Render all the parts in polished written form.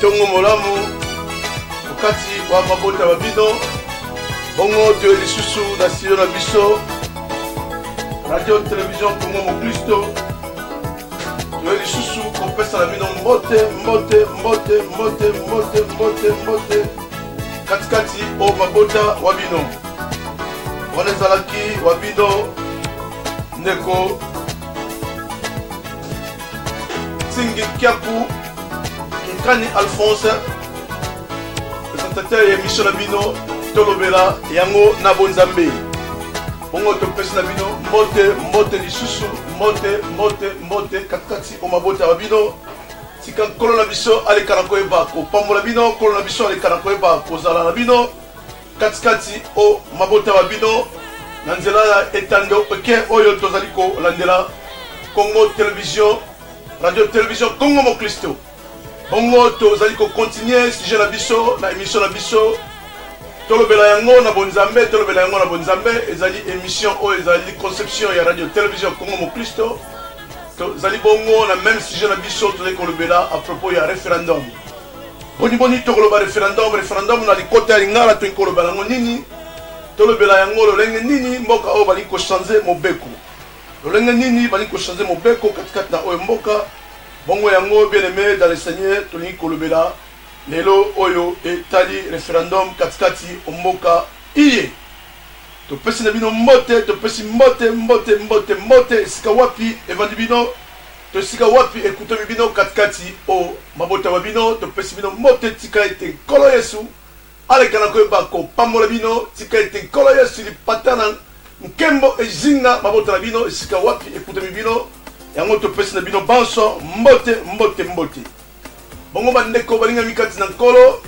Ntongo molamu okati wa mabota ba bino bongo toye lisusu na studio na biso radio television Congo Moklisto toye lisusu kopesa na bino mbote mbote mbote mbote mbote mbote mbote katikati o mabota wa bino wana ezalaki wa bino ndeko Tsingi Kiaku Nkani Alphonse présentateur ya émission na bino tolobela yango na bonzambe bongo topesi na bino mbote mbote lisusu mbote mbote mbote katikati o mabota ya bino tika nkolo na biso aleka na koyeba kopambola bino nkolo na biso aleka na koyeba kozala na bino katikati o mabota ma bino na nzela ya etando eke oyo tozali kolandela Congo Television, Radio Television Congo Moklisto. Bongo tozali kocontinue sujet na biso na émission na biso tolobela yango na bonzambe tolobela yango na bonzambe ezali émission oyo ezali conception ya radio télévision Congo Moklisto. Tozali bongo na même sujet na biso tozali kolobela à propos ya référendum. Boni boni tokoloba referendum, referendum na likota ya lingala tolingi koloba yango nini? Tolobela yango lolenge nini? Mboka oyo balingi kochange mobeko lolenge nini? Balingi kochange mobeko katikati na oyo mboka bongo yango, bien aimé dans le Seigneur, tolingi kolobela lelo oyo etali referendum katikati mboka iye. Topesi na bino mbote, topesi mbote mbote mbote mbote esika wapi evandi bino To esika wapi ekutami bino katikati o mabota ma bino, topesi bino mbote. Tika ete Nkolo Yesu aleka na koyeba kopambola bino. Tika ete Nkolo Yesu lipata na nkembo ezinga mabota na bino esika wapi ekutami bino. Yango topesi na bino banso mbote mbote mbote. Bongo bandeko balingami kati na Nkolo,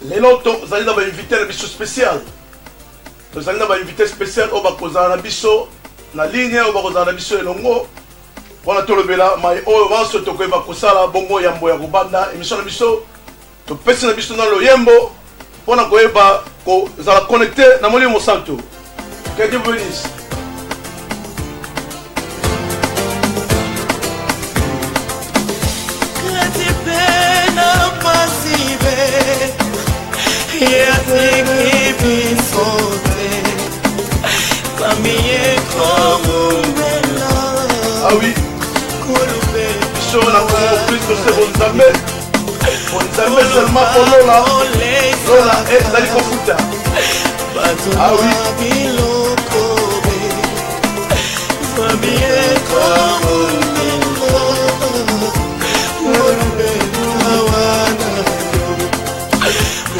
lelo tozali na bainvite na biso special. Tozali na bainvite special oyo bakozala na biso na ligne, oyo bakozala na biso elongo mpona tolobela mai oyo banso tokoyeba kosala. Bongo yambo ya kobanda emission na biso, topesi na biso na loyembo mpona koyeba kozala connecte na Molimo Mosantu. Que Dieu vous bénisse. Ah oui, biso na Congo Kristo se bonzambe bonzambe seulement po lola lola ezali kofuta. Ah oui.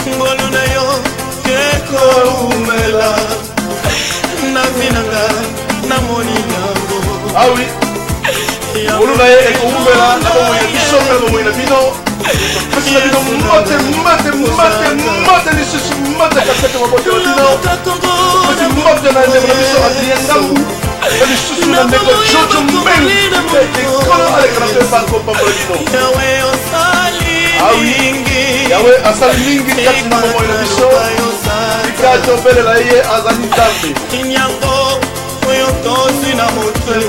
Ngolu na yo ekoumela na vi na nga namoni yango. Ah oui, ngolu na ye ekoumela na bomoi na biso mpe na bomoi na bino. Topesi na bino mbote mbote mbote mbote lisusu mbote katikati mabota na bino. Topesi mbote na ndeko na biso Adrien Ngambu mpe lisusu na ndeko Jojo Mbengu. Ete Nkolo aleka na mpe bakopambola bino. Yawe osali Ah oui. mingi. Yawe asali mingi kati na bomoi na biso. Tika tobelela ye, azali Nzambe. Yango oyo tozwi na mokili,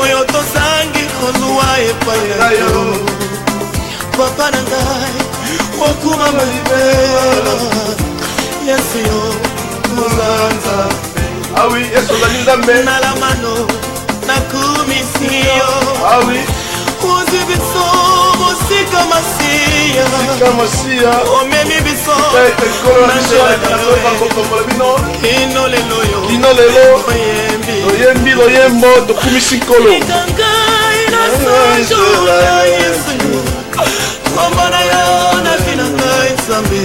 oyo tozangi kozwa epai na yo, papa na ngai, okumama libela. Yesu, yo oza Nzambe. Ah oui, Yesu ozali Nzambe. Nalamano nakumisi yo. Ah oui. Ozwi biso mosika masiya. Sika masiya. Omemi biso Tika ete Nkolo na biso aleka na koyeba kopambola bino. Kino lelo yo. Kino lelo. Oyembi. Toyembi loyembo, tokumisi Nkolo. Tika ngai nasanjola Yesu, kombo na yo na vi na ngai, Nzambe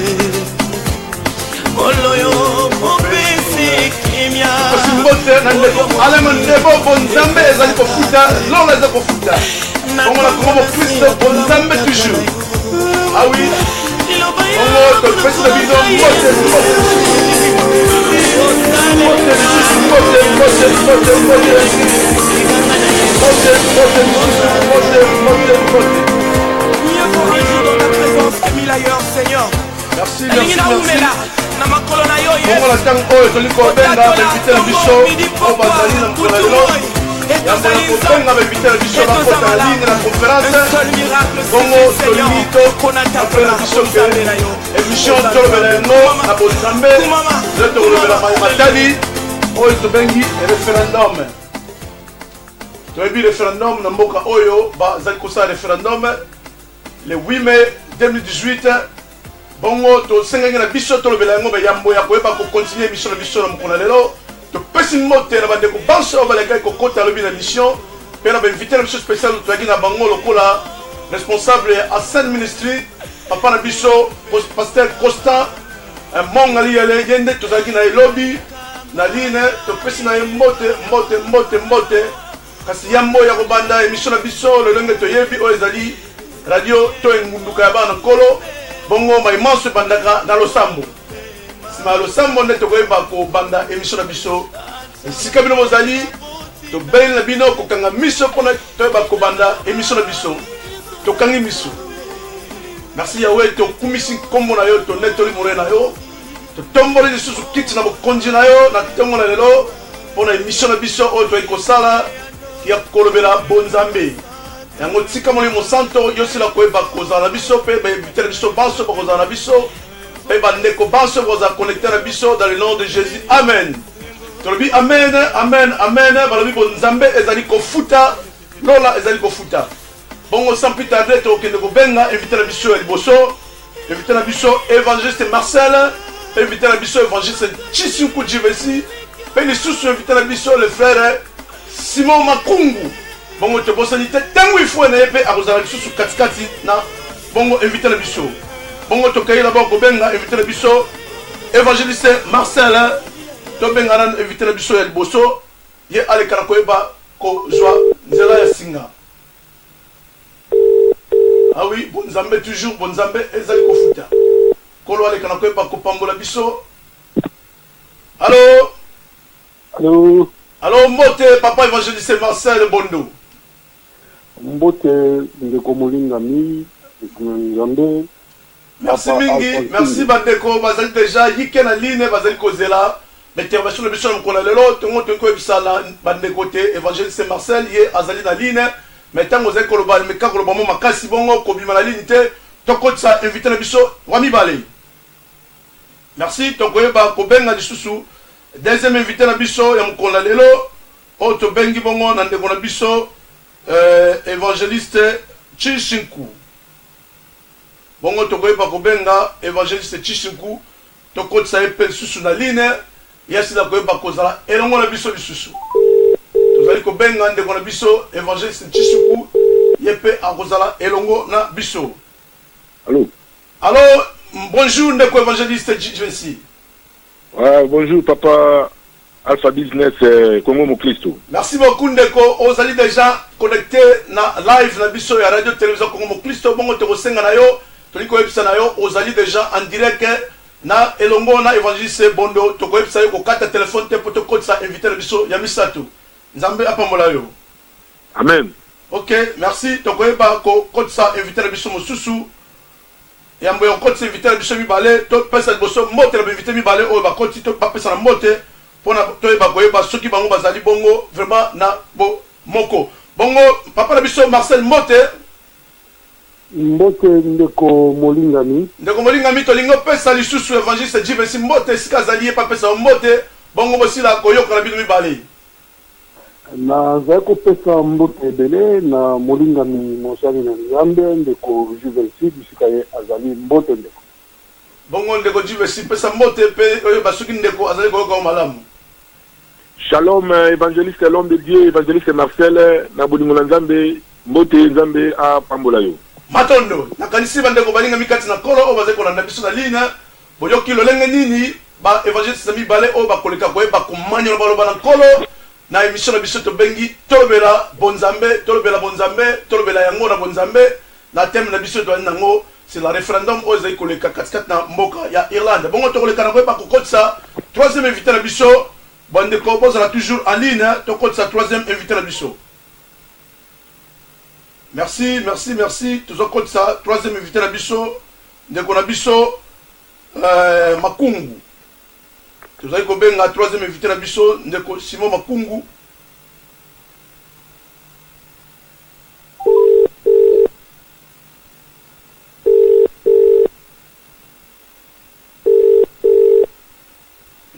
oloyo mopesi kimia. Kasi mbote na ndeko Alema Ndebo. Bonzambe ezali kofuta, lola eza kofuta. Bongo na Kongo Mokristo, bonzambe toujours. Ah oui. Bongo topesi na bino mbote mbote mbote lisusu mbote mbote mbote mbote mbote mbote lisusu mbote mbote mbote. Mieux vaut un jour dans ta présence que mille ailleurs, Seigneur. Merci, Nalingi merci, merci. naumela na makolo na yo. Bongo na ntango oyo toli kobenga bainvite na biso oyo bazali na mokolo ya lelo. Yambo ya kobenga ba invité na biso bakota na ligne na conférence, bongo tolingi to na biso ke émission tolobela yango na bonzambe. Nde tokolobela maye matali oyo tobengi référendum. Toyebi référendum na mboka oyo bazali kosala référendum le 8 mai 2018. Bongo tosengaki na biso tolobela yango. Me yambo ya koyeba kocontinuer émission na biso na mokolo na lelo, topesi mbote na bandeko banso oyo balekaki kokota lobi na émission, mpe na bainvité na biso spécial tozalaki na bango, lokola responsable ya Asen Ministry, papa na biso pasteur Constant Mongali Yele. Ye nde tozalaki na ye lobi na line. Topesi na ye mbote, mbote, mbote, mbote. Kasi yambo ya kobanda émission na biso, lolenge toyebi, oyo ezali radio to engunduka ya bana Nkolo. Bongo maimanso ebandaka na losambo. Nsima ya losambo nde tokoyeba kobanda émission na biso. Esika bino bozali, tobeleli na bino kokanga miso mpona toyeba kobanda émission na biso. Tokangi miso. Merci Yawe, tokumisi nkombo na yo, tonetoli more na yo, totomboli lisusu kiti na bokonzi na yo na ntongo na lelo mpona émission na biso oyo toyei kosala ya kolobela bonzambe. Yango tika Molimo Mosanto yosila koyeba kozala na biso, mpe bainvité na biso banso bakozala na biso, mpe bandeko banso bakozala connecté na biso, dans le nom de Jésus, amen. Tolobi amen, amen, amen. Balobi bonzambe ezali kofuta, lola ezali kofuta. Bongo sans plus tarder, tokende kobenga invité na biso ya liboso, invité na biso évangéliste Marcel, invité na biso évangéliste Chisiku Jivesi, mpe lisusu invité na biso le frère Simon Makungu. Bongo tobosani te ntango ifue na ye mpe akozala lisusu katikati na bongo invité na biso. Bongo tokei d'abord kobenga invité na biso évangéliste Marcel. Tobenga nanu invité na biso ya liboso, ye aleka na koyeba kozwa nzela ya singa. Ah oui, bonzambe toujours, bonzambe ezali kofuta. Nkolo aleka na koyeba kopambola biso. Allo? Allo? Allo, mbote papa évangéliste Marcel Bondo. Mbote ndeko molingami Nzambe. Merci mingi, merci. Bandeko bazali déjà yike na line, bazali kozela intervention na biso na mokolo ya lelo. Tongo toyei koyebisa na bandeko te évangéliste Marcel ye azali na line, mais ntango ozali koloba, meka koloba mo makasi, bongo kobima na ligne te. Tokotisa invité na biso wa mibale. Merci. Tokoyeba kobenga lisusu deuxième invité na biso ya mokolo na lelo oyo tobengi bongo na ndeko na biso évangéliste Chishinku. Bongo tokoyeba kobenga évangéliste Chishinku, tokotisa ye mpe lisusu na line, ye asila koyeba kozala elongo na biso lisusu. Tozali kobenga ndeko na biso évangéliste Chishinku, ye mpe akozala elongo na biso. Allo? Allo, bonjour ndeko évangéliste Jvensi. Ouais, bonjour papa Alpha Business, Congo Moklisto. Merci beaucoup ndeko, ozali déjà connecté na live na biso ya radio télévision Congo Moklisto. Bongo tokosenga na yo, tolingi koyebisa na yo ozali déjà en direct na elongo na évangéliste Bondo. Tokoyebisa yo kokata telefone te mpo tokotisa invité na biso ya misato. Nzambe apambola yo. Amen. Ok, merci. Tokoyeba kokotisa invité na biso mosusu. Yambo ya kokotisa invité na biso mibale, topesa liboso mbote na bainvité mibale oyo bakoti, to bapesa na mbote mpona toyeba koyeba soki bango bazali bongo vraiment na bo moko. Bongo papa na biso Marcel, mbote. Mbote ndeko molingami. Ndeko molingami, tolingi opesa lisusu évangéliste Jivesi mbote esika azali, ye mpe apesa yo mbote. Bongo bosila koyoka na bino mibale. Nazali kopesa mbote ebele na molingami mosali na Nzambe ndeko Juvensi bisika ye azali. Mbote ndeko. Bongo ndeko Jivesi, pesa mbote mpe oyeba soki ndeko azali koyoka yo malamu. Shalom évangéliste, l'homme de Dieu, évangéliste Marcel, na bolingo na Nzambe, mbote, Nzambe apambola yo. Matondo. Nakanisi bandeko balingami kati na Nkolo oyo bazali kolanda biso na ligne, boyoki lolenge nini baévangéliste mibale oyo bakoleka koyeba komanyola baloba na Nkolo na émission na biso tobengi Tolobela Bonzambe. Tolobela Bonzambe, tolobela yango na bonzambe, na thème na biso toyani nango, c'est la référendum oyo ezali koleka katikati na mboka ya Irlande. Bongo tokoleka na koyeba kokotisa troisième invité na biso. Bandeko bozala toujours en ligne, tokotisa troisième invité na biso. Merci, merci, merci. Tozokotisa troisième invité na biso, ndeko na biso Makungu. Tozali kobenga troisième invité na biso, ndeko Simon Makungu.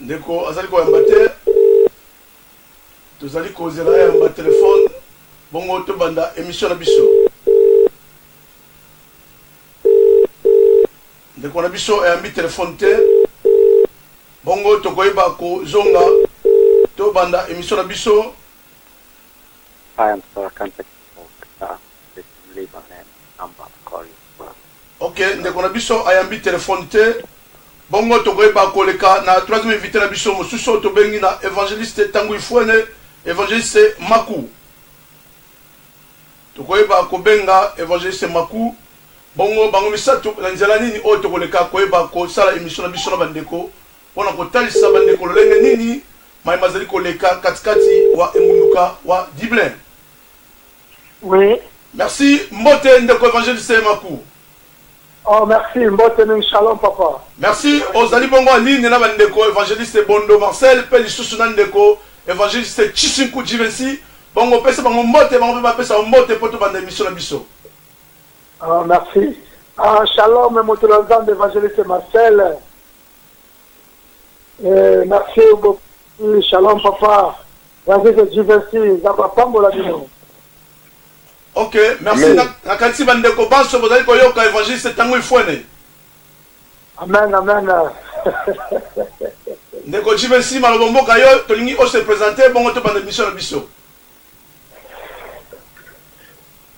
Ndeko azali koyamba te, tozali kozela ayamba telefone bongo tobanda emission na biso. Ndeko na biso ayambi telefone te, bongo tokoyeba kozonga tobanda emission na biso. Hi, I'm sorry, I can't take the call. Please leave my name, number, I'll call you. Ok, ndeko na biso ayambi telefone te, bongo tokoyeba koleka na troisième invité na biso mosusu oyo tobengi na evangeliste Tangu Ifuene, evangeliste Maku. Tokoyeba kobenga evangeliste Maku, bongo bango misato na nzela nini oyo tokoleka koyeba kosala emission na biso na bandeko mpo na kotalisa bandeko lolenge nini maye mazali koleka katikati wa engunduka wa Dublin. Oui. Merci, mbote ndeko evangeliste Maku. Oh merci, mbote mingi, shalom papa. Merci, ozali bongo en ligne na bandeko evangeliste Bondo Marcel pe lisusu na ndeko evangeliste Chisinku Jivency. Bongo pesa bango mbote, bango pe bapesa mbote po tobanda emission na biso. Ah, merci. Ah, shalom moto na Nzambe evangeliste Marcel. Eh, merci beaucoup. Shalom papa. Evangeliste Jivency, Nzambe apambola bino. Ok, merci. Nakanisi bandeko banso bozali koyoka evangeliste Tango Ifuene. Amen, amen. Ndeko Jivency maloba mboka yo tolingi o se présenter bongo tobanda émission na biso.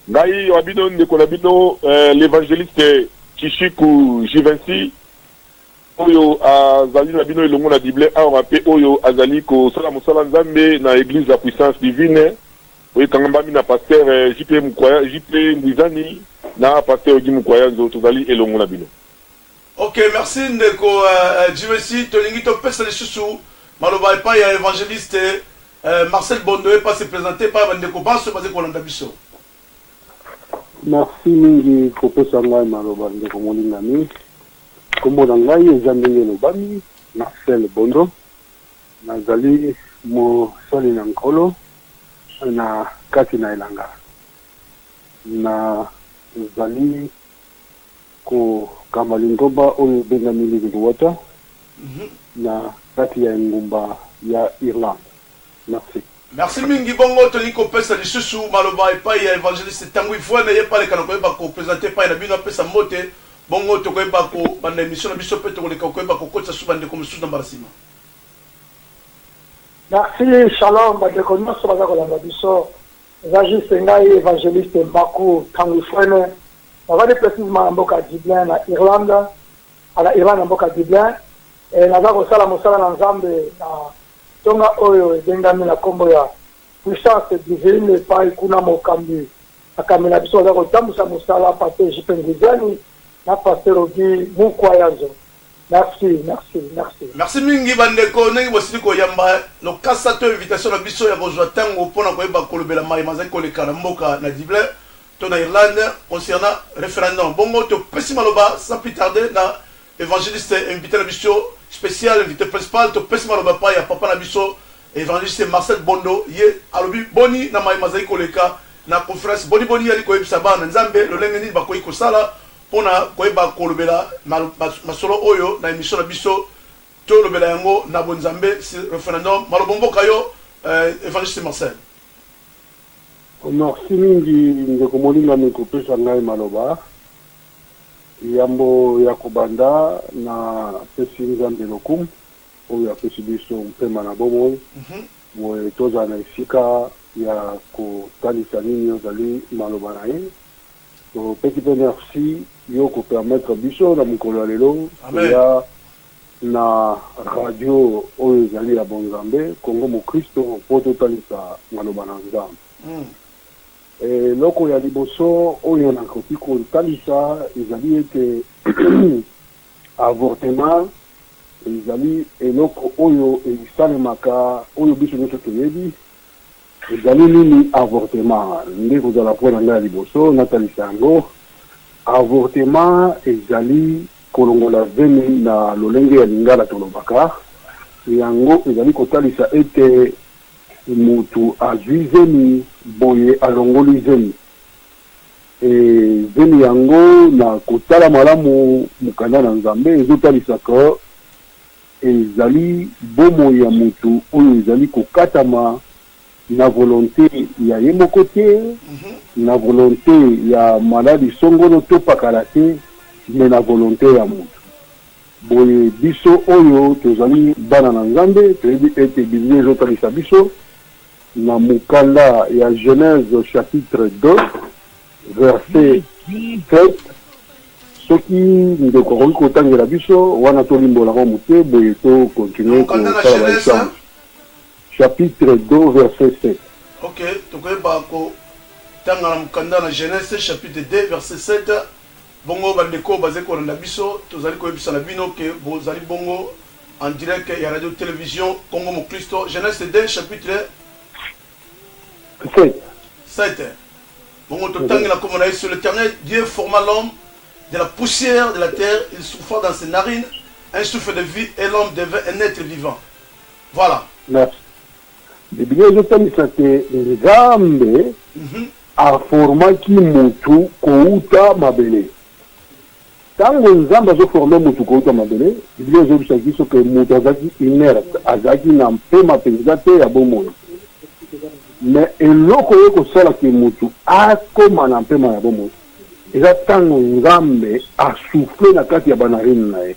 Ngai wa bino ndeko na bino eh, l'évangéliste Chishiku Jivency oyo azali na bino elongo na Dublin awa mpe oyo azali kosala mosala Nzambe na Eglise ya Puissance Divine oyo ekangambami na pasteur eh, JP Mukwaya, JP Ngwizani na pasteur Guy Mukwayanzo, tozali elongo na bino. Ok, merci ndeko uh, JVC. Tolingi topesa lisusu maloba epai ya evangeliste uh, Marcel Bondo ye se présenter epai ya bandeko banso bazali kolanda biso. Merci mingi kopesa ngai maloba ndeko molingami. Kombo na ngai eza ndenge elobami, Marcel Bondo. Nazali mosali na Nkolo na kati na elanga. Nazali kokamba lingomba oyo ebengami Living Water na kati ya engumba ya Irlande. Merci. Merci mingi, bongo tolingi kopesa lisusu maloba epai ya evangeliste Tango Ivuene, ye paleka na koyeba kopresente epai na bino, apesa mbote, bongo tokoyeba kobanda emission na biso mpe tokoleka koyeba kokotisa su bandeko mosusu na mbala nsima. Merci, shalom bandeko nyonso baza kolanda biso. Eza juste ngai evangeliste Mbaku Tango Ifuene, nazali precisement na mboka Dublin na Irlande, na Irlande na mboka Dublin. E, naza kosala mosala na Nzambe na tonga oyo ebengami na kombo ya Puissance Divine, epai kuna mokambi akambi na biso aza kotambusa mosala, pasteur JP Ngwizani na pasteur Ogi Mukwayanzo. Merci, merci, merci. Merci mingi bandeko ndenge bosili koyamba lokasa to invitation na biso ya kozwa ntango mpo na koyeba kolobela maye mazali koleka na mboka na Dublin to na Irlande concernant referendum. Bongo topesi maloba sans plus tarder na evangeliste invité na biso spécial, invité principal, topesi maloba epai ya papa na biso evangeliste Marcel Bondo. Ye alobi boni na maye mazali koleka na conférence, boni boni yali koyebisa bana Nzambe lolenge nini bakoki kosala mpona koyeba kolobela masolo oyo na emission na biso tolobela yango na bonzambe sur referendum. Maloba mboka yo evangeliste Marcel. Merci mingi ndeko molingami kopesa ngai maloba. Yambo ya kobanda, na pesi Nzambe lokumu oyo apesi biso mpema na bomoi, boye tozala na esika ya kotalisa nini ozali maloba na ye. Topesi mpe merci yo kopermettre biso na mokolo ya lelo toya na radio oyo ezali ya bonzambe Congo Mokristo mpo totalisa maloba na Nzambe. Eloko ya liboso oyo nakoki kotalisa ezali ete avortement ezali eloko oyo esalemaka, oyo biso nyonso toyebi. Ezali nini avortement? Nde kozala point na ngai ya liboso natalisa yango. Avortement ezali kolongola zemi na lolenge ya lingala tolobaka. Yango ezali kotalisa ete mutu azwi zemi, boye alongoli zemi. E zemi yango na kotala malamu mokanda na Nzambe ezotalisa que. Ezali bomoi ya mutu oyo ezali kokatama na volonte ya ye moko te, na volonte ya maladi songolo to pakala te, mais na volonte ya mutu. Boye biso oyo tozali bana na Nzambe toyebi ete Biblia ezotalisa biso na mokanda ya Genèse chapitre 2 verset 7. Soki ndeko akoki kotangela biso wana tolimbola yango moke boye to continuer Mokanda na kosala ba Genèse. echange. Chapitre 2 verset 7. Ok, tokoyeba kotanga na mokanda na Genèse chapitre 2 verset 7. Bongo bandeko bazali kolanda biso, tozali koyebisa na bino ke bozali bongo en direct ya radio television Congo Moklisto. Genèse 2 chapitre 7. 7. Bongo totangela kombo na Yesu. L'Éternel Dieu forma l'homme de la poussière de la terre, il souffla dans ses narines un souffle de vie et l'homme devint un être vivant. Voilà. Merci. Biblia ezotalisa te Nzambe aformaki mutu kowuta mabele. Tango Nzambe azo former mutu kowuta mabele, Biblia ezoyebisa biso ke mutu azalaki inerte, azalaki na mpema penza te ya bomoi. Mais eloko oyo ekosala ke mutu akoma na mpema ya bomoi, eza tango Nzambe a souffler na kati ya ba narines na ye.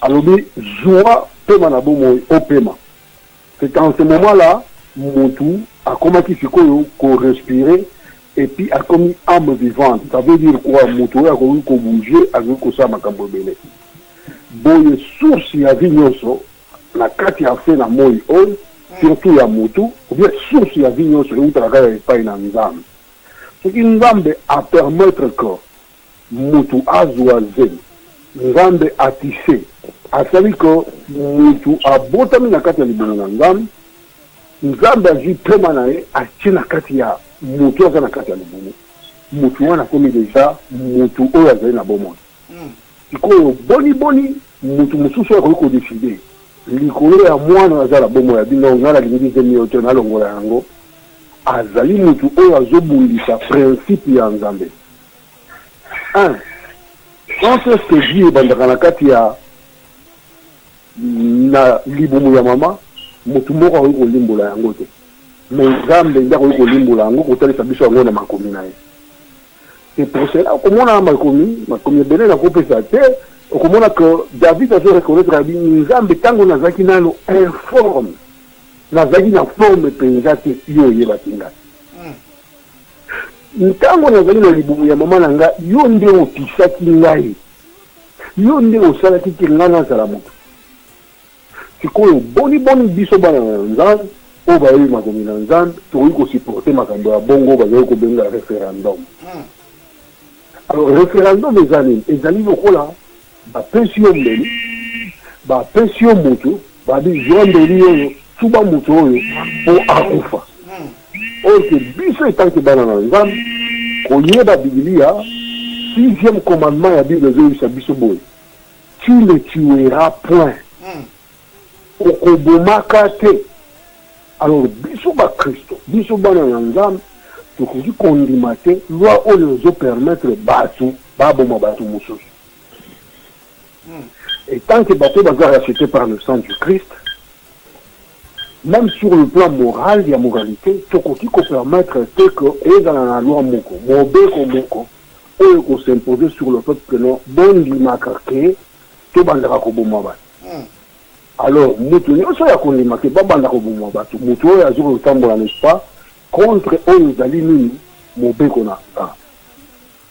Alobi, Zua pema na bomoi, opema. C'est en ce moment là mutu akomaki sikoyo ko respirer et puis akomi ame vivante. Ça veut dire quoi? Mutu oyo akoki ko bouger, akoki kosala makambo ebele. Boye source ya vie nionso na kati ya se na moyi oyo, surtout ya mutu, ou bien source ya vie nionso ewutaka kaka epayi na Nzambe. Soki Nzambe a permettre que mutu azua zemi nzambe a tisse asali que mutu abotami na kati ya libumu na nzambe nzambe azui pema na ye atie na kati ya mutu aza na kati ya libumu mutu wana akomi dejà mutu oyo azali na bomoi sikoyo boni boni mutu mosusu oyo akoki ko decide likolo ya mwana oyo aza na bomoi ya bino ngai nalingi zemi oyo te nalongola yango azali mutu oyo azobundisa principe ya nzambe. Un, quand est-ce que vie ebandaka na kati ya na libumu ya mama? Mutu moko akoki kolimbola yango te, mais Nzambe nde akoki kolimbola yango, kotalisa biso yango na makomi na ye. C'est pour cela okomona makomi, makomi ebele nakopesa te, okomona que David azo reconnaître abi Nzambe tango nazalaki nano informe, nazalaki na forme penza te, yo oyebaki ngai. Ntango nazali na libumu ya mama na ngai, yo nde otisaki ngai, yo nde osalaki te ngai nazala moto. Sikoyo, boni boni biso bana na Nzambe, oyo bayebi makomi na Nzambe, tokoki ko supporter makambo ya bongo oyo bazali kobenga referendum? Alors, referendum eza nini? Ezali lokola bapesi yo mbeli, bapesi yo moto, babi zwa mbeli oyo, tuba moto oyo po akufa. Oyo ke biso etant que bana na Nzambe, koyeba Biblia, sixième commandement ya Bible ezoyebisa biso boye, tu ne tueras point. Okobomaka te. Alors biso ba Christo, biso bana na Nzambe, tokoki kondima te loi oyo ezo permettre batu baboma batu mosusu. Et tant que bato baza racheter par le sang du Christ, meme sur le plan moral ya moralité, tokoki ko permettre te que ezala na loi moko, mobeko moko oyo eko s'imposer sur le peuple que non, bondimaka que tobandaka koboma bato. Alors mutu nionso oyo akondima que babanda koboma bato, mutu oyo azo kotambola n'est-ce pas contre oyo ezali nini? Mobeko na Nzambe.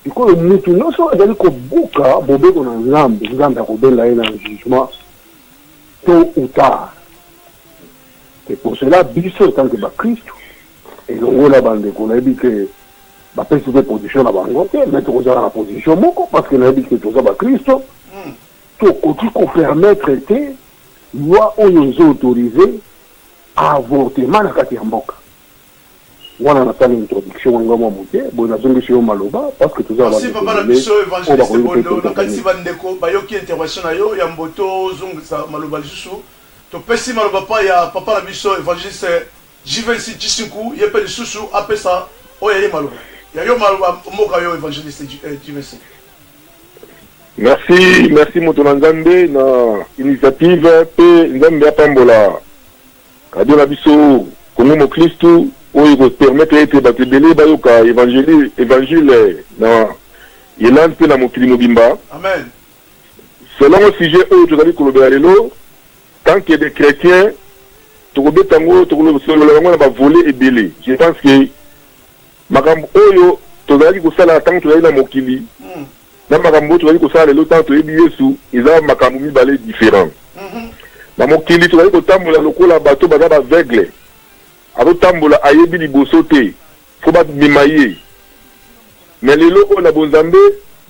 Sikoyo mutu nionso oyo azali kobuka mobeko na Nzambe, Nzambe akobenga ye na jugement tot ou tard. C'est pour cela biso etant que ba Christu elongo na ba ndeko nayebi que bapesi pe position na bango te, mais tokozala na position moko parce que nayebi que toza ba Christo, tokoki ko permettre te loi oyo ezo autoriser avortement na kati ya mboka. Wana nasali introduction nga mwa moke boye, nazongisi yo maloba parce que toza na Merci bandeko papa na ebele biso oyo evangeliste bakoki mpe Bondo, ko nakanisi intervenir. ba ndeko bayoki intervention na yo, yambo tozongisa maloba lisusu topesi maloba pa ya papa na biso evangeliste Jivency Tshisiku, ye pe lisusu apesa oyo ya ye maloba. Ya yo maloba mboka yo evangeliste Jivency. Merci, merci moto na Nzambe na initiative pe Nzambe apambola radio na biso Congo Moklistu oyo eko permettre ete bato ebele bayoka evangeli evangile na Irlande pe na mokili mobimba. Amen. Selon sujet oyo tozali kolobela lelo, tant que des chretiens tokobeta yango tokosolola yango na ba volets ebele. Je pense que makambo oyo tozalaki kosala tango tozali na mokili na makambo oyo tozali kosala lelo ntango toyebi Yesu eza makambo mibale different. Na mokili tozali kotambola lokola bato baza ba aveugle, azotambola ayebi liboso te, faut bamema ye. Mais lelo oyo na bonzambe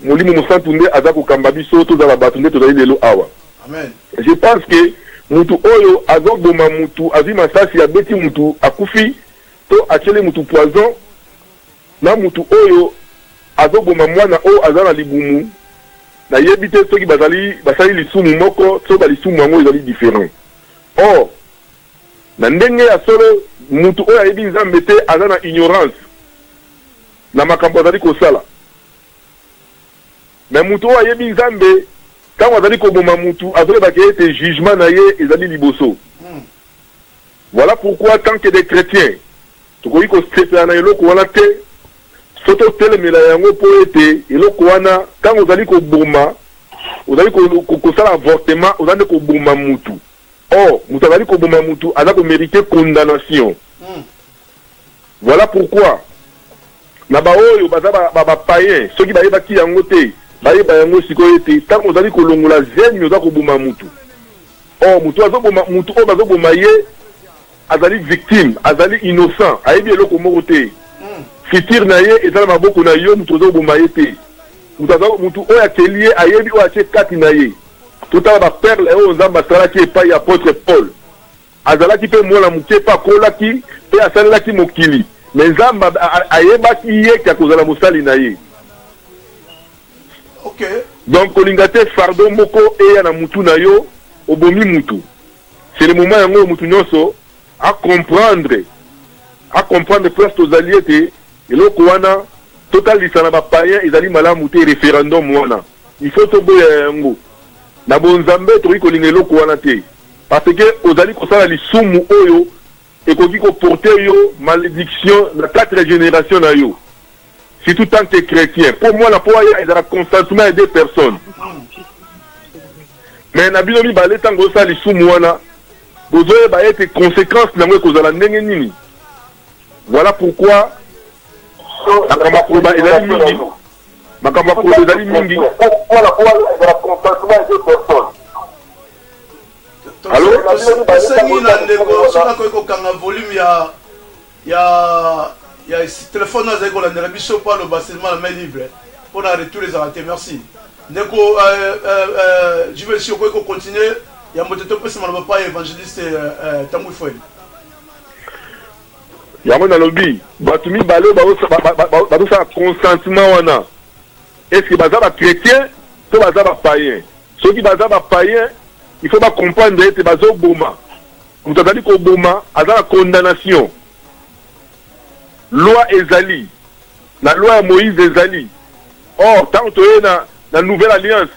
Molimo Mosantu nde aza kokamba biso tozala bato nde tozali lelo awa. Amen. Je pense que mutu oyo azoboma mutu azwi masasi abeti mutu akufi to atieli mutu poison na mutu oyo azoboma mwana oyo aza na libumu nayebi te soki bazali basali lisumu moko to ba lisumu yango ezali different. Or na ndenge ya solo mutu oyo ayebi Nzambe te aza na ignorance na makambo azali kosala. Mais mutu oyo ayebi Nzambe tango azali koboma mutu azoyeba ke ete jugement na ye ezali liboso. Voilà pourquoi tant que des chretiens tokoki kosepela na eloko wana te, faut totelemela yango mpo ete eloko wana tango ozali koboma, ozali kosala avortement, oza nde koboma mutu. Or mutu azali koboma mutu aza ko meriter condamnation. Voilà pourquoi na ba oyo baza ba ba paiens soki bayebaki yango te, bayeba yango sikoyo ete tango ozali kolongola zemi oza koboma mutu. Or mutu azo boma mutu oyo bazo boma ye azali victime, azali innocent, ayebi eloko moko te. Futur na ye eza na maboko na yo mutu ozo boma ye te. Mutu aza mutu oyo akeli ye ayebi oyo atie kati na ye. Totala ba perles oyo Nzambe asalaki epayi ya apotre Paul. Azalaki pe mwana moke pe akolaki pe asalelaki mokili mais Nzambe ayebaki ye ke akozala mosali na ye. Donc kolinga te fardeau moko eya na mutu na yo obomi mutu. C'est le moment yango oyo mutu nionso a comprendre a comprendre place tozali ete eloko wana totalisa na ba paiens ezali malamu te referendum wana il faut toboya yango. Na bonzambe tokoki kolinga eloko wana te parce que ozali kosala lisumu oyo ekoki ko porter yo malediction na 4 generations na yo surtout tant que chretien po mwana po aya ezalaka consentement ya deux personnes mais na bino mibale tango bozosala lisumu wana bozoyeba ete consequence na yango ekozala ndenge nini voilà pourquoi makambo ya koloba ezali mingi makambo ya koloba ezali mingi Tosengi na ndeko soki akoki kokanga volume ya ya ya telefone oyo azali kolandela biso mpo aloba seulement na main libre mpo na retour ezala te. Merci ndeko euh, euh, euh, Juvenci, okoki kocontinue yambo te topesa maloba pa evangeliste euh, Tanguy Fouel. Yango nalobi bato mibale oyo bazosala consentement wana est ce que baza ba chretien to baza ba paien? Soki baza ba paien il faut ba comprendre ete bazoboma moto azali koboma aza na condamnation. Loi ezali na loi ya Moïse ezali or tango toye na na nouvelle alliance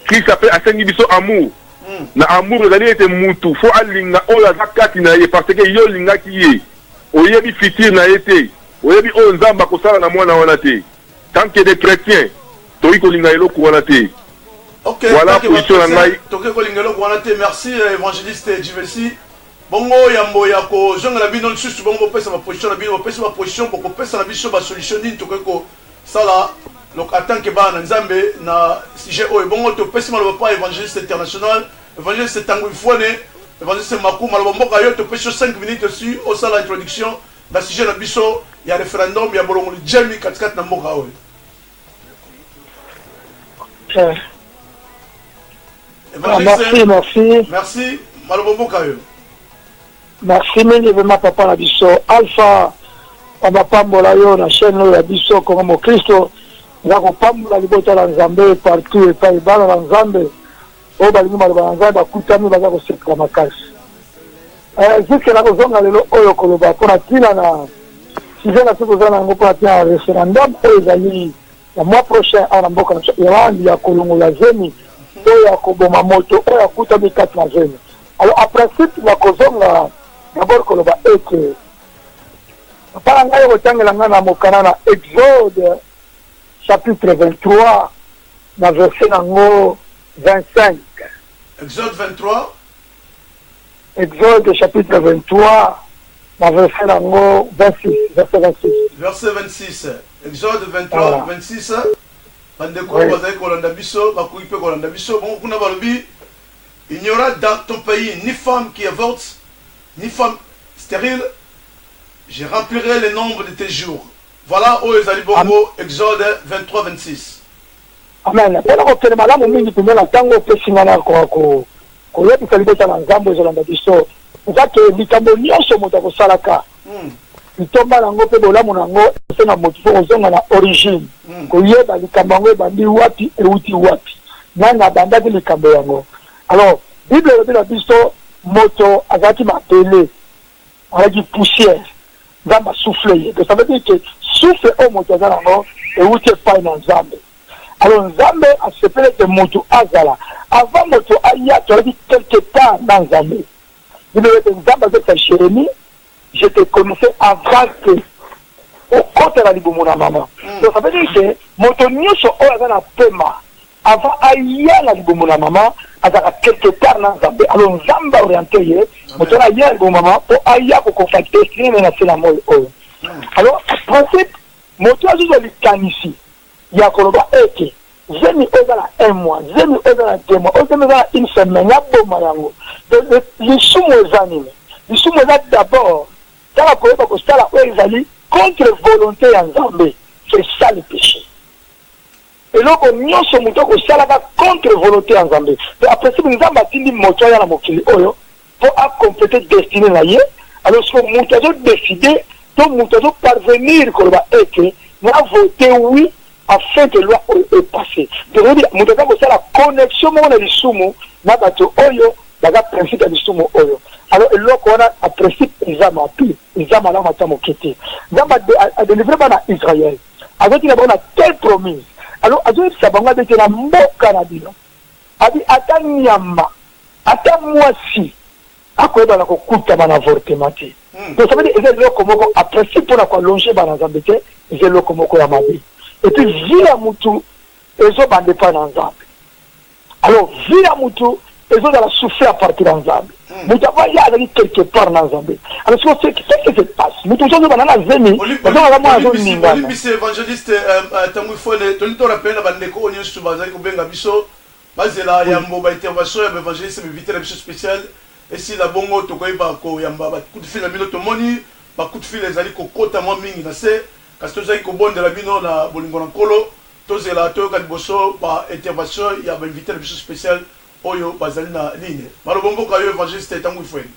Christ ape asengi biso amour. Na amour ezali ete mutu faut alinga oyo aza kati na ye parce que yo olingaki ye oyebi futur na ye te oyebi oyo Nzambe akosala na mwana wana te. Tant que des chretiens tokoki kolinga eloko wana te. Ok, Voilà tant que position na ba ngai. tokoki kolinga eloko wana te. Merci evangeliste Jivesi. Bongo yambo ya kozongela bino lisusu bongo bopesa ba position na bino, bopesi ba position bokopesa na biso ba solution nini tokoki kosala donc en tant que bana na Nzambe na sujet oyo. Bongo topesi maloba pa evangeliste international, evangeliste Tanguy Mfuane, evangeliste Maku, maloba mboka yo topesi yo 5 minutes aussi osala introduction na sujet na biso ya referendum ya bolongoli Jamie katikati na mboka oyo. Eh. Ah, merci, merci. Merci. Maloba mboka yo. Merci mingi vraiment papa na biso Alpha bapambola yo na chaîne oyo ya biso Congo Mokristo eza kopambola libota na Nzambe partout epai bana na Nzambe oyo balingi maloba na Nzambe bakutami baza kosepela makasi. Eh, jusque nakozonga lelo oyo koloba mpo na ntina na sujet na biso toza na yango mpo na ntina na referendum oyo ezali. ya mois prochain awa na mboka na biso Irlande ya kolongola zemi to ya koboma moto oyo akutami kati na zemi. Alors en principe nakozonga d'abord koloba ete papa na ngai okotangela ngai na mokana na Exode chapitre 23 na verset nango 25. Exode 23. Exode chapitre 23 na verset nango 26, verset 26. Verset 26. Exode 23, voilà. 26. Bandeko oui. bazali kolanda biso, bakoki mpe kolanda biso. Bongo kuna balobi il n'y aura dans ton pays ni femme qui avorte, ni femme stérile. Je remplirai le nombre de tes jours. Voilà oyo ezali bongo Exode 23, 26. Amen. Mpo na kokende malamu mingi mpenza na ntango opesi ngai nakoka koyebisa libota na Nzambe ezolanda biso, eza ke likambo nyonso moto akosalaka, litomba na yango mpe bolamu na yango esenga moto mpo kozonga na origine, koyeba likambo yango ebandi wapi, euti wapi, nani abandaki likambo yango. Alors Bible elobi na biso moto azalaki mabele, azalaki poussière, Nzambe a souffle ye. Donc ça veut dire que souffle oyo moto aza nango ewuti epai na Nzambe. Alors Nzambe asepeli ete moto azala. Avant moto aya, tozalaki quelque part na Nzambe. Bible elobi ete Nzambe azobisa Jeremie, je te connaissais avant que okota na libumu na mama. Donc ça veut dire que moto nyonso oyo aza na pema Avant aya na libumu na maman azalaka quelque part na Nzambe alors Nzambe a oriente ye moto wana aya na libumu maman po aya kokoka destinee na ye na se na moi oyo. Alors principe moto azozwa likanisi ya koloba ete zemi oyo eza na un mois, zemi oyo eza na deux mois, oyo zemi eza na une semaine aboma yango. Donc lisumu eza nini? Lisumu eza d'abord kaka koyeba kosala oyo ezali contre volonte ya Nzambe, c'est ça le peche. Eloko nionso moto akosalaka contre volonte ya Nzambe. Donc en principe Nzambe atindi moto aya na mokili oyo po a completer destinee na ye, alors sikoyo moto azo decider to moto azo parvenir koloba ete na voter oui afin que loi oyo e passer. Donc oyebi moto aza kosala connexion moko na lisumu na bato oyo baza principe ya lisumu oyo. Alors eloko wana en principe eza mabe, eza malamu ata moke te. Nzambe a delivrer bana Israël. Azotinda bango na terre promise. Alors azoyebisa bango abe te na mboka na bino abi ata nyama ata mwasi akoyeba na kokutama na avortement te. Donc ça veut dire eza eloko moko en principe pona ko allonger bana Nzambe te, eza eloko moko ya mabe. Et puis vie ya mutu ezobanda epai na Nzambe. Alors vie ya mutu ezozala souffle à partir ya Nzambe. Mutu avant ye azali quelque part na Nzambe. Alors sikoyo ce ce qui se passe, mutu mosusu azobanda na zemi, azongaka mwana azoningana. Olimbisi evangeliste Tanguy Fone, tolingi to rappeler na bandeko oyo nyonso bazali kobenga biso bazela yambo ba intervention ya ba evangeliste ba invité na biso spécial esila bongo tokoyeba koyamba ba coup de fil na bino. Tomoni ba coup de fil ezali kokota mwa mingi na se, kasi tozali kobondela bino na bolingo na Nkolo Tozela toyoka liboso ba intervention ya ba invites na biso special oyo bazali na ligne. Maloba mboka yo evangeliste Tanguy Fueni.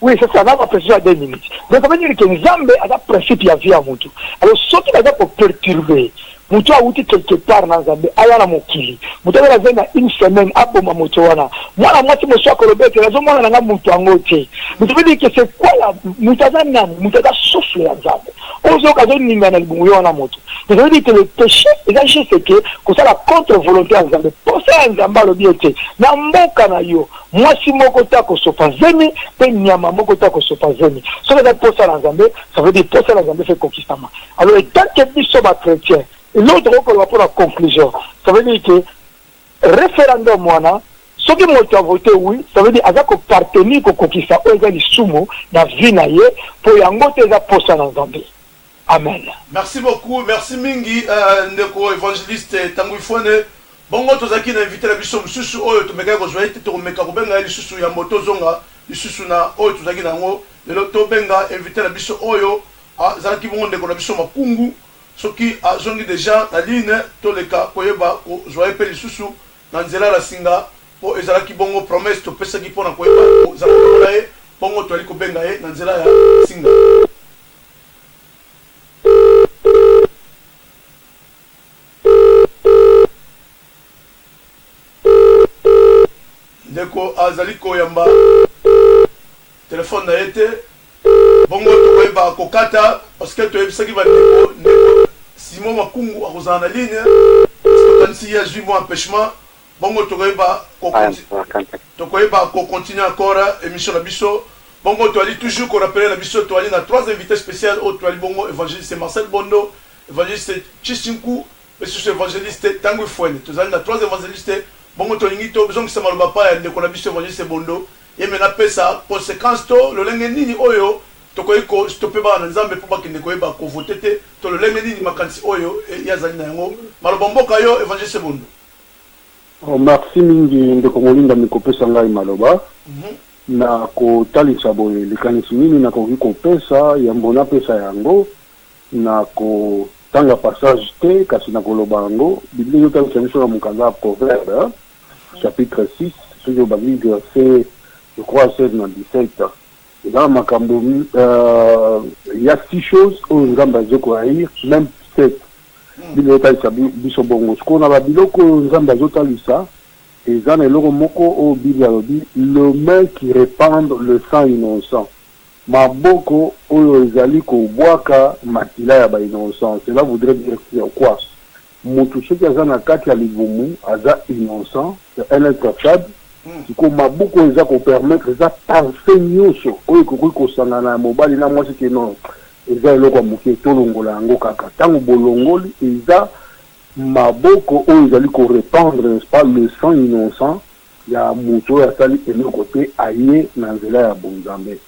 Oui c'est ça na ba precision ya deux minutes donc ça veut dire que nzambe aza principe ya vie ya mutu alors soki baza ko perturber mutu awuti quelque part na nzambe aya na mokili mutu aza na zemi ya une semaine aboma moto wana mwana mwasi mosusu akoloba ete nazomona na nga mutu yango te donc ça veut dire que c'est quoi la mutu aza nani mutu aza souffle ya nzambe oyo ozoyoka azoningana na libumu yo wana moto Donc ça veut dire que le peche eza juste que kosala contre volonte ya Nzambe. Posa ya Nzambe alobi ete na mboka na yo mwasi moko te akosopa zemi pe nyama moko te akosopa zemi. Soki eza posa na Nzambe, ça veut dire posa na Nzambe faut ekokisama. Alors etant que biso ba chretiens, eloko tokoki koloba pona conclusion, ça veut dire que referendum wana soki moto a vote oui, ça veut dire aza ko partenir kokokisa oyo eza lisumu na vie na ye po yango te eza posa na Nzambe. Amen. Merci beaucoup, merci mingi ndeko evangeliste Tanguy Fone. Bongo tozalaki na invité na biso mosusu oyo tomekaki kozwa ye te, tokomeka kobenga ye lisusu yambo tozonga lisusu na oyo tozalaki na yango lelo. Tobenga invité na biso oyo azalaki bongo ndeko na biso Makungu, soki azongi dejà na ligne toleka koyeba kozwa ye mpe lisusu na nzela na singa, mpo ezalaki bongo promesse topesaki mpo na koyeba kozala elongo na ye, bongo toyali kobenga ye na nzela ya singa. Ndeko azali koyamba telephone na ye te, bongo tokoyeba kokata parce que toyebisaki ba ndeko, ndeko. Simon Makungu akozala na ligne. Tokanisi ye azwi mwa empêchement. Bongo tokoyeba tokoyeba ko continuer encore émission na biso. Bongo toali toujours ko rappeler na biso, toali na trois invités spéciaux oyo toali bongo évangéliste Marcel Bondo, évangéliste Chisinku mpe susu évangéliste Tangu Fwene. Tozali na trois évangélistes. Bongo tolingi tozongisa maloba pa ya ndeko na biso évangéliste Bondo, ye me napesa conséquence to lolenge nini oyo tokoki kostopper bana na Nzambe mpo bakende koyeba kovote te, to lolenge nini makanisi oyo ye azali na yango. Maloba mboka yo, évangéliste Bondo. Oh, merci mingi, ndeko molingami, kopesa ngai maloba. Na kotalisa boye likanisi nini nakoki kopesa. Yambo napesa yango, na kotanga passage te, kasi na koloba yango. Biblia ezotalisa biso na mokanda ya Proverbe chapitre 6, soki obandi verset, je crois, 16 na 17, eza na makambo ya six choses oyo Nzambe azokohaïr, même sept. Bible ezotalisa biso bongo. Sikoyo na babiloko oyo Nzambe azotalisa, eza na eloko moko oyo Bible alobi: le main qui répandent le sang innocent, maboko oyo ezali kobwaka makila ya bainnocent. Cela voudrait dire quoi? Motu soki aza na kati ya libumu aza innocent, c'est un être faible. Sikoyo maboko oyo eza kopermettre, eza pensée nyonso oyo ekoki kosangana ya mobali na mwasi ke non, eza eloko ya moke, tolongola yango kaka. Ntango bolongoli, eza maboko oyo ezali korépandre, n'est-ce pas, le sang innocent ya moto oyo asali eloko te, aye na nzela ya bonzambe.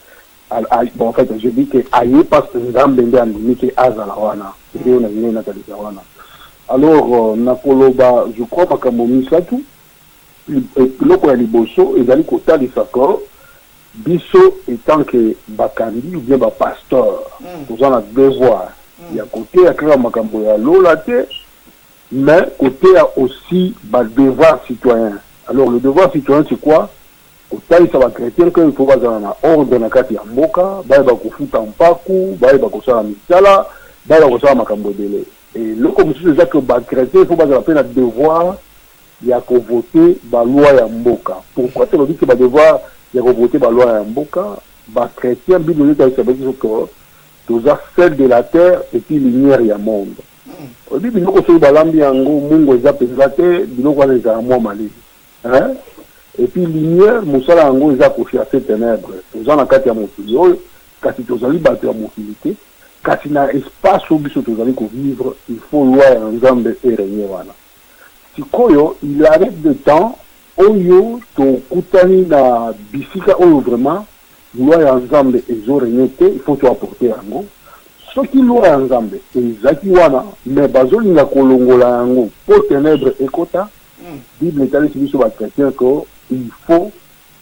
Bon, en fait, je dis que aye parce que Nzambe nde andimi ke azala wana. Nde oyo nalingai natalisa wana. Alors nakoloba, je crois, makambo misato. Eloko ya liboso ezali kotalisa ke biso, étant que bakambi ou bien bapasteur, toza na devoir ya koteya kaka makambo ya lola te, mais koteya aussi badevoir citoyen. Alors le devoir citoyen, c'est quoi? Kotalisa bachrétien ke il faut bazala na ordre na kati ya mboka, bayeba kofuta mpaku, bayeba kosala misala, bayeba kosala makambo ebele. Eloko mosusu eza ke bachrétien, il faut bazala mpe na devoir ya kovote baloi ya mboka. Pourquoi tolobi ke badevoir ya kovote baloi ya mboka? Bachrétien, Bible ezotalisa biso ke toza sel de la terre et puis lumière ya monde. Oyebi, biloko soki balambi yango, mungu eza mpenza te, biloko wana ezala mwa malili. Et puis lumière, mosala yango eza kochasser ténèbre. Toza na kati ya mokili oyo, kasi tozali bato ya mokili te. Kasi na espace oyo biso tozali kovivre, il faut loi ya Nzambe erégner wana. Sikoyo il arrive de temps oyo tokutani na bisika oyo vraiment loi ya Nzambe ezorégner te, il faut toapporter yango. Soki loi ya Nzambe ezalaki wana, mais bazolinga kolongola yango mpo ténèbre ekota, Bible etalisi biso bachrétien ke il faut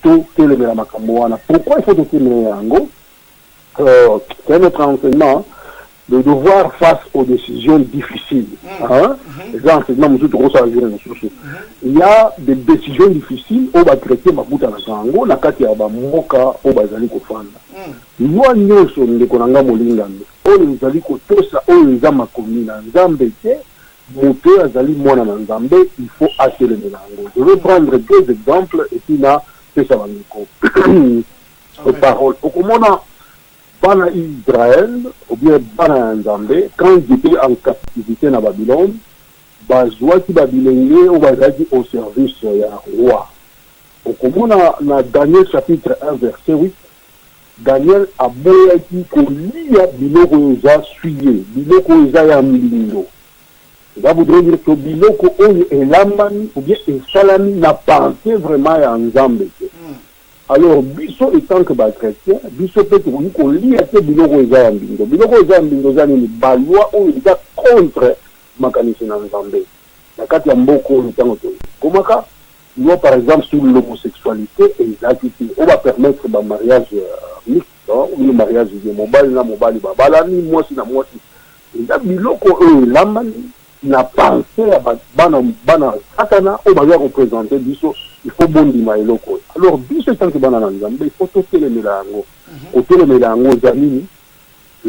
totelemela makambo wana. Pourquoi il faut totelemela yango? C'est un autre enseignement, le devoir face aux décisions difficiles, hein? Eza enseignement mosusu tokosala jour mosusu. Il y a des décisions difficiles oyo bachrétien bakutanaka yango na kati ya bamboka oyo bazali kofanda. Loi nyonso, ndeko na nga molingami, oyo ezali kotosa oyo eza makomi na Nzambe te, moto oyo azali mwana na Nzambe, il faut atelemela yango. Je vais prendre deux exemples et puis na pesa bandeko parole. Okomona bana Israël ou bien bana ya Nzambe, quand ils étaient en captivité na Babylone, bazwaki babilenge oyo bazalaki au service ya roi. Okomona na Daniel chapitre 1 verset 8, Daniel aboyaki kolia biloko oyo eza souillé, biloko oyo eza ya mbindo. Ça voudrait dire que biloko oyo elambami ou bien esalami na pensée vraiment ya Nzambe te. Alors biso, étant que bachrétien, biso mpe tokoki kolia te biloko oyo eza ya mbindo. Biloko oyo eza ya mbindo eza nini? Baloi oyo eza contre makanisi na Nzambe na kati ya mboka oyo. Ntango tokomaka, loi par exemple sur l'homosexualité ezalaki te, oyo bapermettre bamariage mixte ou bien mariage de mobali na mobali babalani, mwasi na mwasi, eza biloko oyo elambani na pensée ya bana bana Satana oyo baza koprésenter biso. Il faut bondima eloko oyo. Alors biso, étant que bana na Nzambe, il faut totelemela yango. Kotelemela yango eza nini?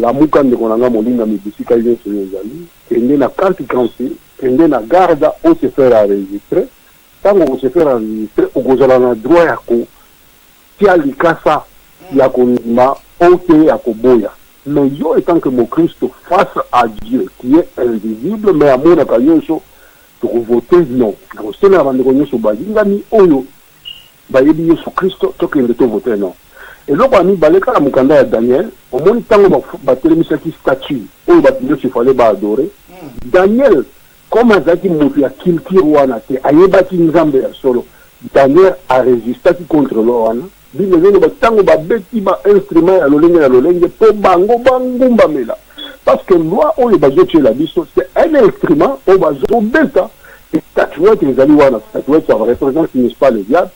Lamuka, ndeko na nga molingami, bisika nyonso oyo ezali, kende na carte council, kende na Garda, ose faire enregistrer. Ntango okose faire enregistrer, okozala na droit ya kotia likasa ya kondima o te ya koboya. Mais yo etant que mokristo face à Dieu qui est invisible mais amonaka nyonso, toko voter non. Nakosenga na bandeko nyonso balingami oyo bayebi Yesu Kristo tokende to voter non. Eloko ya mibale kaka mokanda ya Daniel, omoni tango batelemisaki statue oyo batu nyonso il fallait ba adorer, Daniel comme azalaki mutu ya culture wana te, ayebaki Nzambe ya solo, Daniel a resistaki contre loi wana. Bible ezo loba tango ba beti ba instruments ya lolenge na lolenge po bango ba ngumbamela parce que loi oyo bazo tiela biso c'est un instrument oyo bazo beta et statuette ezali wana, statuette ça represente n'est-ce pas le diable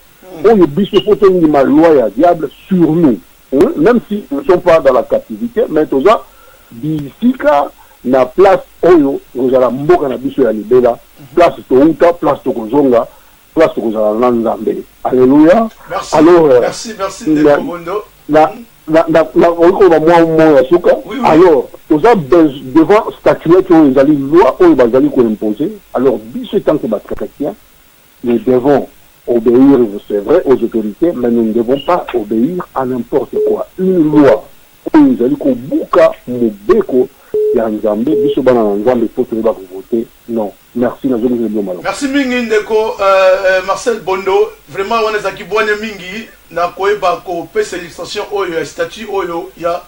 oyo biso faut tondima loi ya diable sur nous meme si nous ne sommes pas dans la captivite mais toza bisika na place oyo ekozala mboka na biso ya libela, place towuta, place tokozonga. Place tokozala na Nzambe. Alleluia. Merci. Alors, euh, merci, merci ndeko Bondo. Na na na nakoki koloba mwa mot ya suka. Oui, oui. Alors, toza devant statuette oyo ezali loi oyo bazali koimpose. Alors, biso etant que ba chrétiens, nous devons obéir, c'est vrai, aux autorités, mais nous ne devons pas obéir à n'importe quoi. Une loi oyo ezali kobuka mobeko ya Nzambe, biso bana na Nzambe mpo toyeba kovote non. Merci nazongisela bino maloba. Merci mingi ndeko Marcel Bondo, vraiment wana ezalaki bwania mingi na koyeba kopesa illustration oyo ya statut oyo ya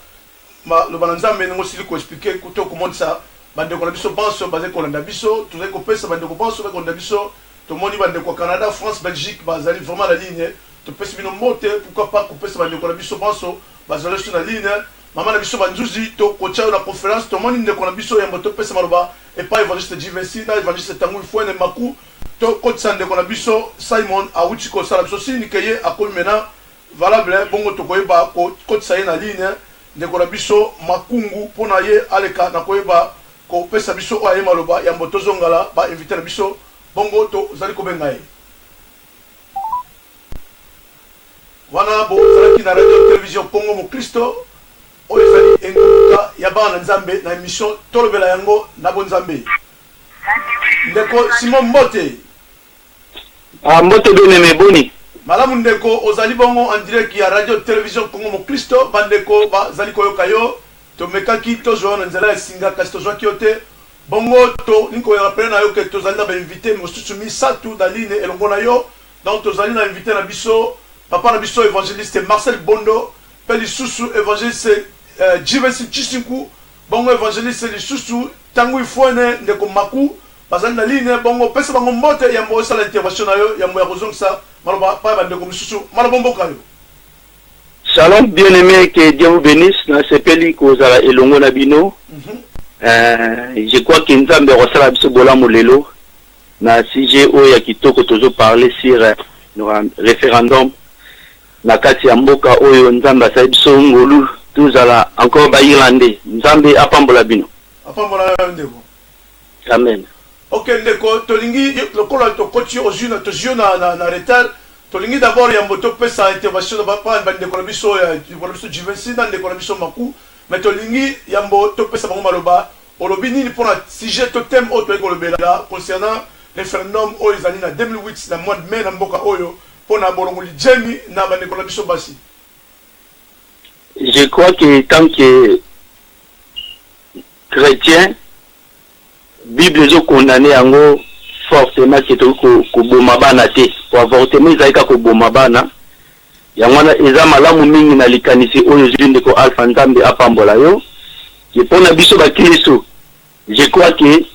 maloba na Nzambe ndenge osili ko expliquer to komonisa bandeko na biso banso bazali kolanda biso. Tozali kopesa bandeko banso bazali kolanda biso, tomoni bandeko ya Canada, France, Belgique bazali vraiment na ligne, topesi bino mbote, pourquoi pas kopesa bandeko na biso banso bazali biso na ligne. Mama na biso ba nzuzi to kotia yo na conference tomoni ndeko na biso yambo topesa maloba epai evangeliste Jivency na evangeliste Tanguy Fuene Maku to kotisa ndeko na biso Simon awuti kosala biso signe que ye akomi maintenant valable bongo tokoyeba kokotisa ye na ligne ndeko na biso Makungu pona ye aleka na koyeba kopesa biso oyo aye maloba yambo tozongala ba invite na biso bongo tozali kobenga ye. Wana bozalaki na radio television Congo Moklisto, oyo ezali engunduka ya bana na Nzambe na emission Tolobela yango na bonzambe. Ndeko Simon mbote. Ah, mbote bien aimé, boni? Malamu ndeko, ozali bongo en direct ya radio television Congo Moklisto, bandeko bazali koyoka yo. Tomekaki tozwa yo na nzela ya singa kasi tozwaki yo te. Bongo tolingi ko rappeler na yo que tozali na ba invites mosusu misatu na ligne elongo na yo. Donc tozali na invite na biso papa na biso evangeliste Marcel Bondo pe lisusu evangeliste Jivency Tshishinku, bongo evangeliste lisusu Tanguy Fuene, ndeko Maku bazali na ligne. Bongo pesa bango mbote yambo osala intervention na yo yambo ya kozongisa maloba pa ya ba ndeko misusu. Maloba mboka yo. Shalom bien aime que Dieu vous benisse na sepeli kozala elongo na bino euh, je crois que Nzambe akosala biso bolamu lelo na sujet oyo ya kitoko tozo parler sur referendum na kati ya mboka oyo Nzambe asali biso ngolu tozala encore ba Irlandais. Nzambe apambola bino. Apambola yo ndeko. Amen. Ok ndeko tolingi lokola tokoti ozui na tozui yo na, na, na retard tolingi d'abord yambo topesa intervention na ba ba ndeko na biso ya ndeko na biso Jivency na ndeko na biso Maku mais tolingi yambo topesa bango maloba olobi nini pona sujet to thème oyo toyei kolobela concernant referendum oyo ezali na 2008 na mois de mai na mboka oyo pona bolongoli jemi na bandeko na biso basi. Je crois que tant que chretien Bible ezo condamner yango fortement que tokoki koboma bana te po avortement ezali kaka koboma bana yango wana eza malamu mingi na likanisi oyo ozwi ndeko Alpha Nzambe apambola yo que pona biso ba klisto je crois que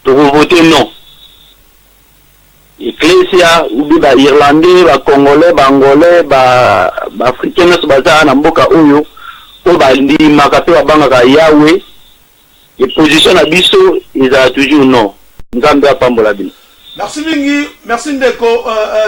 toko voter non Ecclesia ou bien ba irlandais, ba congolais, ba angolais, ba africains nionso baza na mboka oyo oyo bandimaka pe babangaka Yahweh et position na biso ezala toujours non. Nzambe apambola bino. Merci mingi, merci ndeko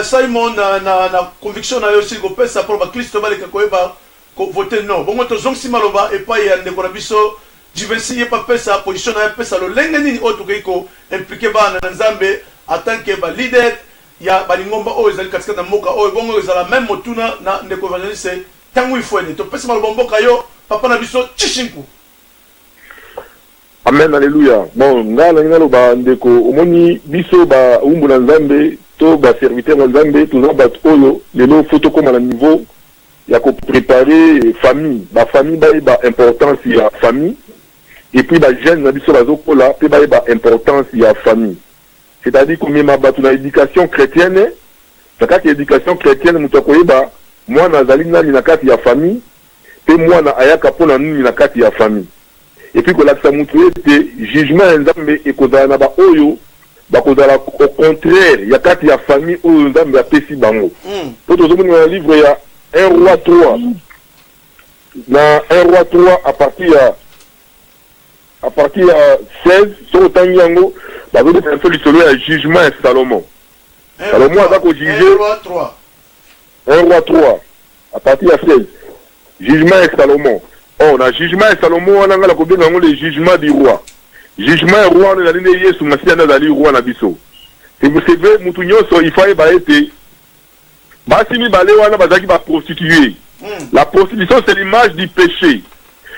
Simon na na conviction na yo osili kopesa pona ba klisto baleka koyeba ko voter non. Bongo tozongisi maloba epayi ya ndeko na biso Jivency ye pe apesa position naye apesa lolenge nini oyo tokoki ko impliquer bana na Nzambe en tant que ba leader ya ba lingomba oyo ezali katikati na mboka oyo bongo ezala meme motuna na ndeko evangeliste Tanguy Fuene topesi maloba mboka yo papa na biso Tshishinku. Amen alleluia bon nga nalingi naloba ndeko omoni biso ba wumbu na nzambe to ba serviteur ya nzambe toza batu oyo lelo faut tokoma na niveau. ya ko preparer famille, ba famille bayeba importance ya famille et puis ba jeunes na biso bazokola pe bayeba importance ya famille. C'est-à-dire komema bato na education chretienne, na kati ya education chretienne moto akoyeba mwana azali nani na kati ya famille pe mwana ayaka pona nini na kati ya famille. Et puis kolakisa mutu ete jugement ya Nzambe ekozala na ba oyo bakozala au contraire ya kati ya famille oyo Nzambe apesi bango. Po tozomona na livre ya 1 Roi 3, na 1 Roi 3 à partir ya à partir ya 16 soki otangi yango bazobeta biso lisolo ya jugement ya Salomon. Salomon aza ko juger 1 Roi 3 à partir ya 16 jugement ya Salomon. Or na jugement ya Salomon wana ngai nakobenga yango le jugement du roi. Jugement ya roi wana ezali nde Yesu Masiya nde azali roi na biso. C'est vrai mutu nyonso il faut ayeba ete basi mibale wana bazalaki ba prostituees. La prostitution c'est l'image du peche.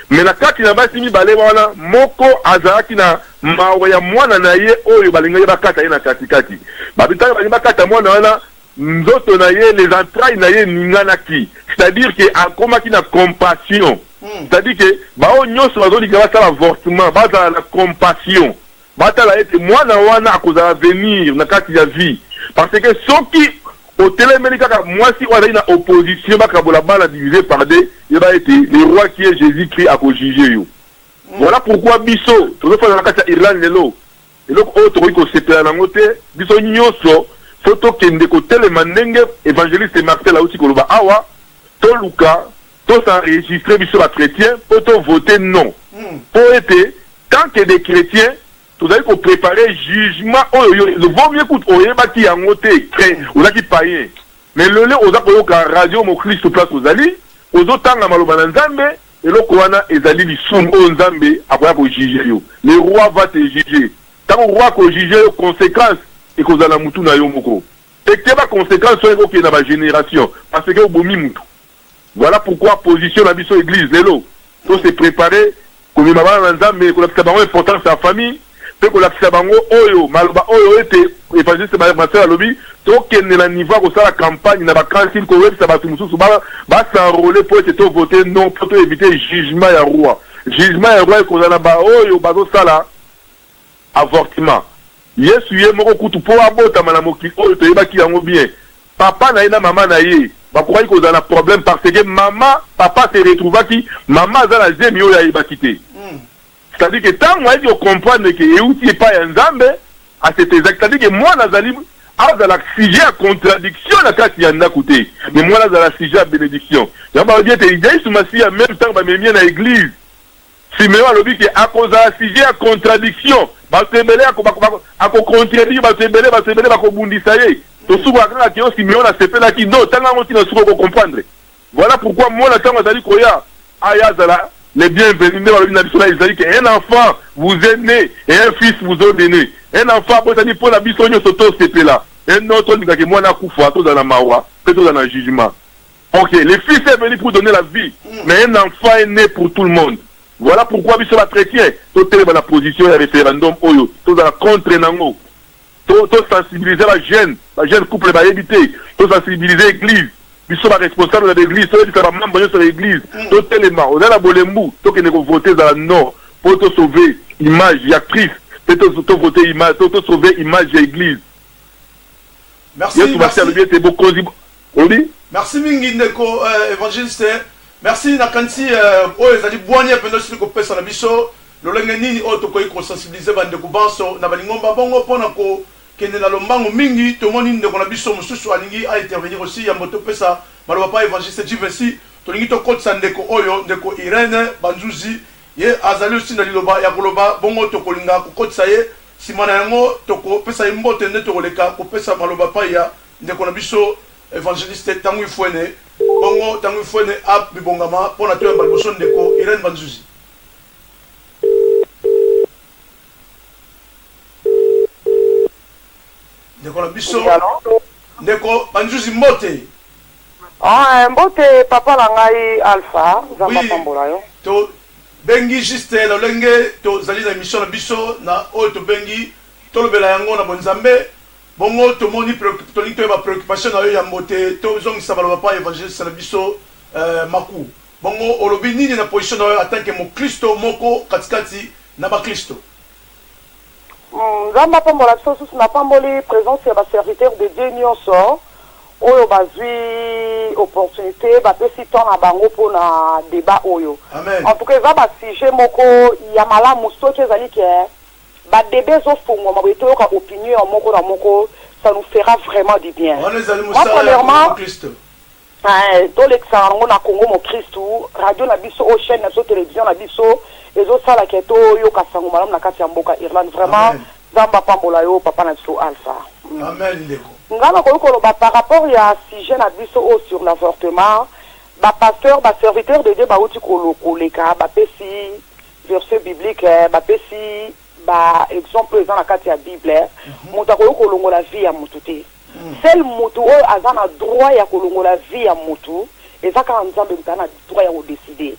Mais na kati na basi mibale wana moko azalaki na mawa ya mwana na ye oyo balingaki bakata ye na kati kati. Babi tango balingi bakata mwana wana nzoto na ye, les entrailles na ye eninganaki, c'est à dire que akomaki na compassion, c'est à dire que ba oyo nionso bazolinga basala avortement bazala na compassion, batala ete mwana wana akozala avenir na kati ya vie, parce que soki otelemeli kaka mwasi oyo azali na opposition bakabola bana divise par deux, yeba ete le roi qui est Jesus Christ ako juger yo. Voilà pourquoi biso tozofanda na kati ya Irlande lelo, Eloko oyo tokoki kosepela na yango te, biso nyoso faut tokende kotelema ndenge evangeliste Marcel awuti koloba awa, toluka to s'enregistrer biso ba chretiens po to voter non po ete tant que des chretiens tozali ko preparer jugement oyo yo vaut mieux kutu oyebaki yango te ozalaki paien mais lelo oza koyoka radio moklisto place ozali ozo tanga maloba na Nzambe Eloko wana ezali lisumu oyo Nzambe akoya ko juger yo. Le roi va te juger. Tango roi ako juger yo, consequence ekozala na mutu na yo moko. Pe keba consequence wana ekokende na ba generations parce que obomi mutu. Voilà pourquoi position na biso eglise lelo to se preparer komema bana na Nzambe, kolakisa bango importance ya famille pe kolakisa bango oyo maloba oyo ete evangeliste Marcel alobi tokende na niveau ya kosala campagne na ba council koyebisa bato mosusu ba ba s'enroler po ete to voter non po to eviter jugement ya roi. Jugement ya roi ekozala na ba oyo bazosala avortement. Yesu ye moko kutu po abotama na mokili oyo toyebaki yango bien papa na ye na mama na ye bakokaki kozala na problème parce que mama papa se retrouvaki mama aza na zemi oyo ayebaki te. C'est à dire que tango ayaki ko comprendre que ewuti epai ya Nzambe, a se taisaki. C'est à dire que mwana azali azala sujet ya contradiction na kati ya ndaku te, mais mwana azala sujet ya benediction. Yango balobi ete Yesu Masiya meme tango bamemi ye na eglise, Simeon alobi que akozala sujet ya contradiction, batu ebele ako bako ako contredire batu ebele, batu ebele bakobundisa ye. Tosukaka kaka que yo Simeon asepelaki, non, tanga yango ti na suka oko comprendre. Voilà pourquoi mwana tango azali koya aya azala le bienvenu nde balobi na biso na Esaïe que un enfant vous est né et un fils vous est donné. Un enfant abotami mpo na biso nionso tosepela et non tolinga que mwana akufa tozala na mawa mpe tozala na jugement. Ok, le fils est venu pour donner la vie, mais un enfant est né pour tout le monde. Voilà pourquoi biso ba chretiens totelema na position ya referendum oyo tozala contre nango. To to sensibiliser ba jeunes, ba jeunes couples bayebi te, to sensibiliser eglise, biso ba responsables na ba eglise toyebisa ba membres nionso ya eglise totelema, oza na bolembu tokende ko voter ezala non po to sauver image ya Christ pe to to voter image to to sauver image ya eglise. Merci, Yesu merci. alobi ete bokonzi olobi Merci mingi ndeko evangeliste. Merci nakanisi oyo ezali bwania mpenza osili kopesa na biso Lolenge nini oyo tokoki ko sensibiliser ba ndeko banso na ba lingomba bongo mpo na ko kende na lombango mingi? Tomoni ndeko na biso mosusu alingi a intervenir aussi. Yambo topesa maloba pa Evangeliste Jivency, tolingi tokotisa ndeko oyo, ndeko Irène Banzuzi, ye azali aussi na liloba ya koloba, bongo tokolinga kokotisa ye. Sima na yango tokopesa ye mbote nde tokoleka kopesa maloba epai ya ndeko na biso Evangeliste Tanguy Fuene. Bongo Tanguy Fuene amibongama mpo na toyamba liboso ndeko Irène Banzuzi. Ndeko na biso, ndeko Banzuzi mbote. Ah, mbote papa na ngai Alpha, Nzambe apambola yo. To bengi juste lolenge tozali na emission na biso na oyo tobengi tolobela yango na bonzambe. Bongo tomoni tolingi toyeba preoccupation na yo yambo te tozongisa maloba pa evangeliste na biso. Maku. Bongo olobi nini na position na yo en tant que moklisto moko katikati na baklisto? Nzambe apambola biso susu napamboli presence ya ba serviteurs de Dieu nionso oyo bazui opportunite bapesi temps na bango pona debat oyo. Amen. En tout cas eza ba sujet moko ya malamu soki ezali ke ba debat ezo fongwama boye toyoka opinion ya moko na moko ça nous fera vraiment du bien. Wana ezali Moi mosala ya Congo premièrement Moklisto. Eeh tolekisaka yango na Congo Mokristu, radio na biso oyo chaine na biso television na biso ezo sala ke toyoka sango malamu na kati ya mboka Irlande vraiment Amen. Nzambe apambola yo papa na biso Alpha. Amen ndeko. Nga nakoki koloba par rapport ya sujet na biso oyo sur l'avortement, ba pasteurs, ba serviteurs de Dieu bawuti koleka bapesi verset biblique, bapesi ba exemple oyo eza na kati ya bible, moto akoki kolongola vie ya moto te. Seul mutu oyo aza na droit ya kolongola vie ya mutu eza kaka Nzambe mutu aza na droit ya ko decider.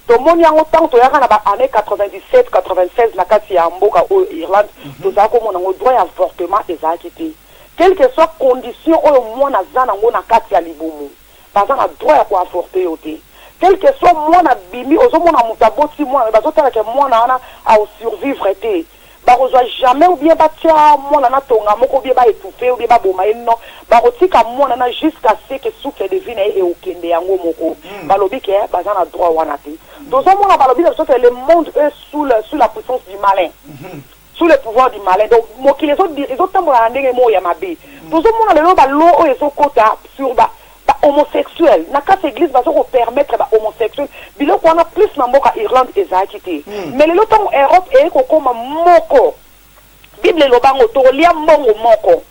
Tomoni yango tango toyaka na ba annees 97, 96 na kati ya mboka oyo Irlande tozalaki komona yango droit ya avortement ezalaki te. Quelque soit condition oyo mwana aza nango na kati ya libumu baza na droit ya ko avorter yo te. Quelque soit mwana abimi ozomona mutu aboti mwana mais bazotala ke mwana wana ako survivre te Bakozwa jamais ou bien batia mwana na tonga moko ou bien ba etouffer ye ou bien baboma ye non bakotika mwana na jusqu'à ce que souffle de vie na ye ekokende yango moko balobi que baza na droit wana te tozomona balobi na biso que le monde est sous le sous la puissance du malin sous le pouvoir du malin donc mokili ezo ezotambola na ndenge moko ya mabe tozomona lelo ba loi oyo ezokota sur ba Ba homosexuels na kati ya eglise bazo ko permettre ba homosexuels biloko wana plus na mboka Irlande ezalaki te mais lelo tango Europe eye kokoma moko bible eloba yango tokolia mbongo moko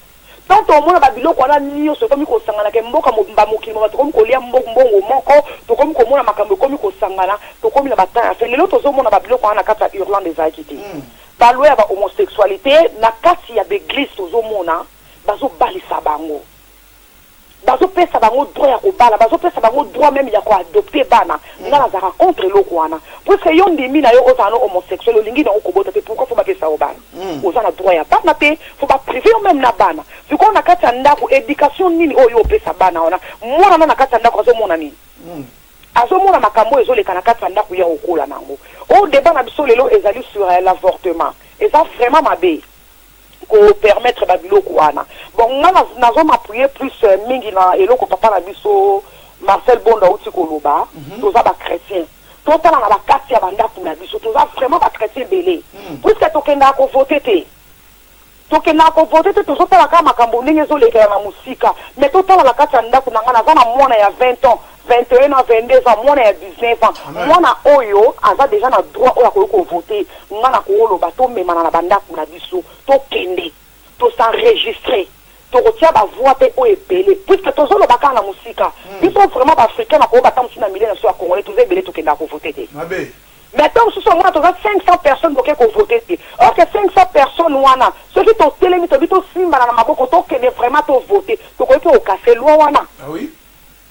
tant tokomona ba biloko wana nioso ekomi kosangana ke mboka mobimba mokili mobimba tokomi kolia mbongo moko tokomi komona makambo ekomi kosangana tokomi na ba temps ya fin lelo tozomona ba biloko wana na kati ya Irlande ezalaki te ba loi ya ba homosexualite na kati ya ba eglise tozomona bazobalisa bango. Bazo pesa bango droit ya kobala, bazo pesa bango droit meme ya ko adopter bana. Nga nazalaka contre eloko wana. Puisque yo ndimi na yo ozala no homosexuel, olingi na yo kobota te, pourquoi faut bapesa yo bana? Oza na droit ya bana te, faut ba priver yo meme na bana. Sikoyo na kati ya ndaku, education nini oyo yo opesa bana wana? Mwana na na kati ya ndaku azo mona nini? Azo mona makambo oyo ezo leka na kati ya ndaku ye akokola na yango. Oyo debat na biso lelo ezali sur l'avortement. Eza vraiment mabe. ko permettre ba biloko wana bon nga nazo m'appuyer plus mingi na eloko papa na biso Marcel Bondo awuti koloba toza ba chretiens totala na ba kati ya ba ndaku na biso toza vraiment ba chretiens ebele puisque tokendaka ko voter te tokendaka ko voter te tozotala kaka makambo ndenge ezolekela na mosika mais totala na kati ya ndaku na nga naza na mwana ya 20 ans 21 ans, 22 ans, mwana ya 19 ans, mwana oyo aza dejà na droit oyo akoki ko voter, nga nakoloba tomemana na ba ndaku na biso, tokende to s'enregistrer, tokotia ba voix pe oyo ebele, puisque tozoloba kaka na mosika, biso vraiment ba africains nakoloba ata mosusu na milieu na biso ya congolais toza ebele tokendaka ko voter te. Mais tango mosusu omona toza 500 personnes boke ko voter te, or que 500 personnes wana soki totelemi tolobi tosimbana na maboko tokende vraiment to voter, tokoki pe ko casser loi wana.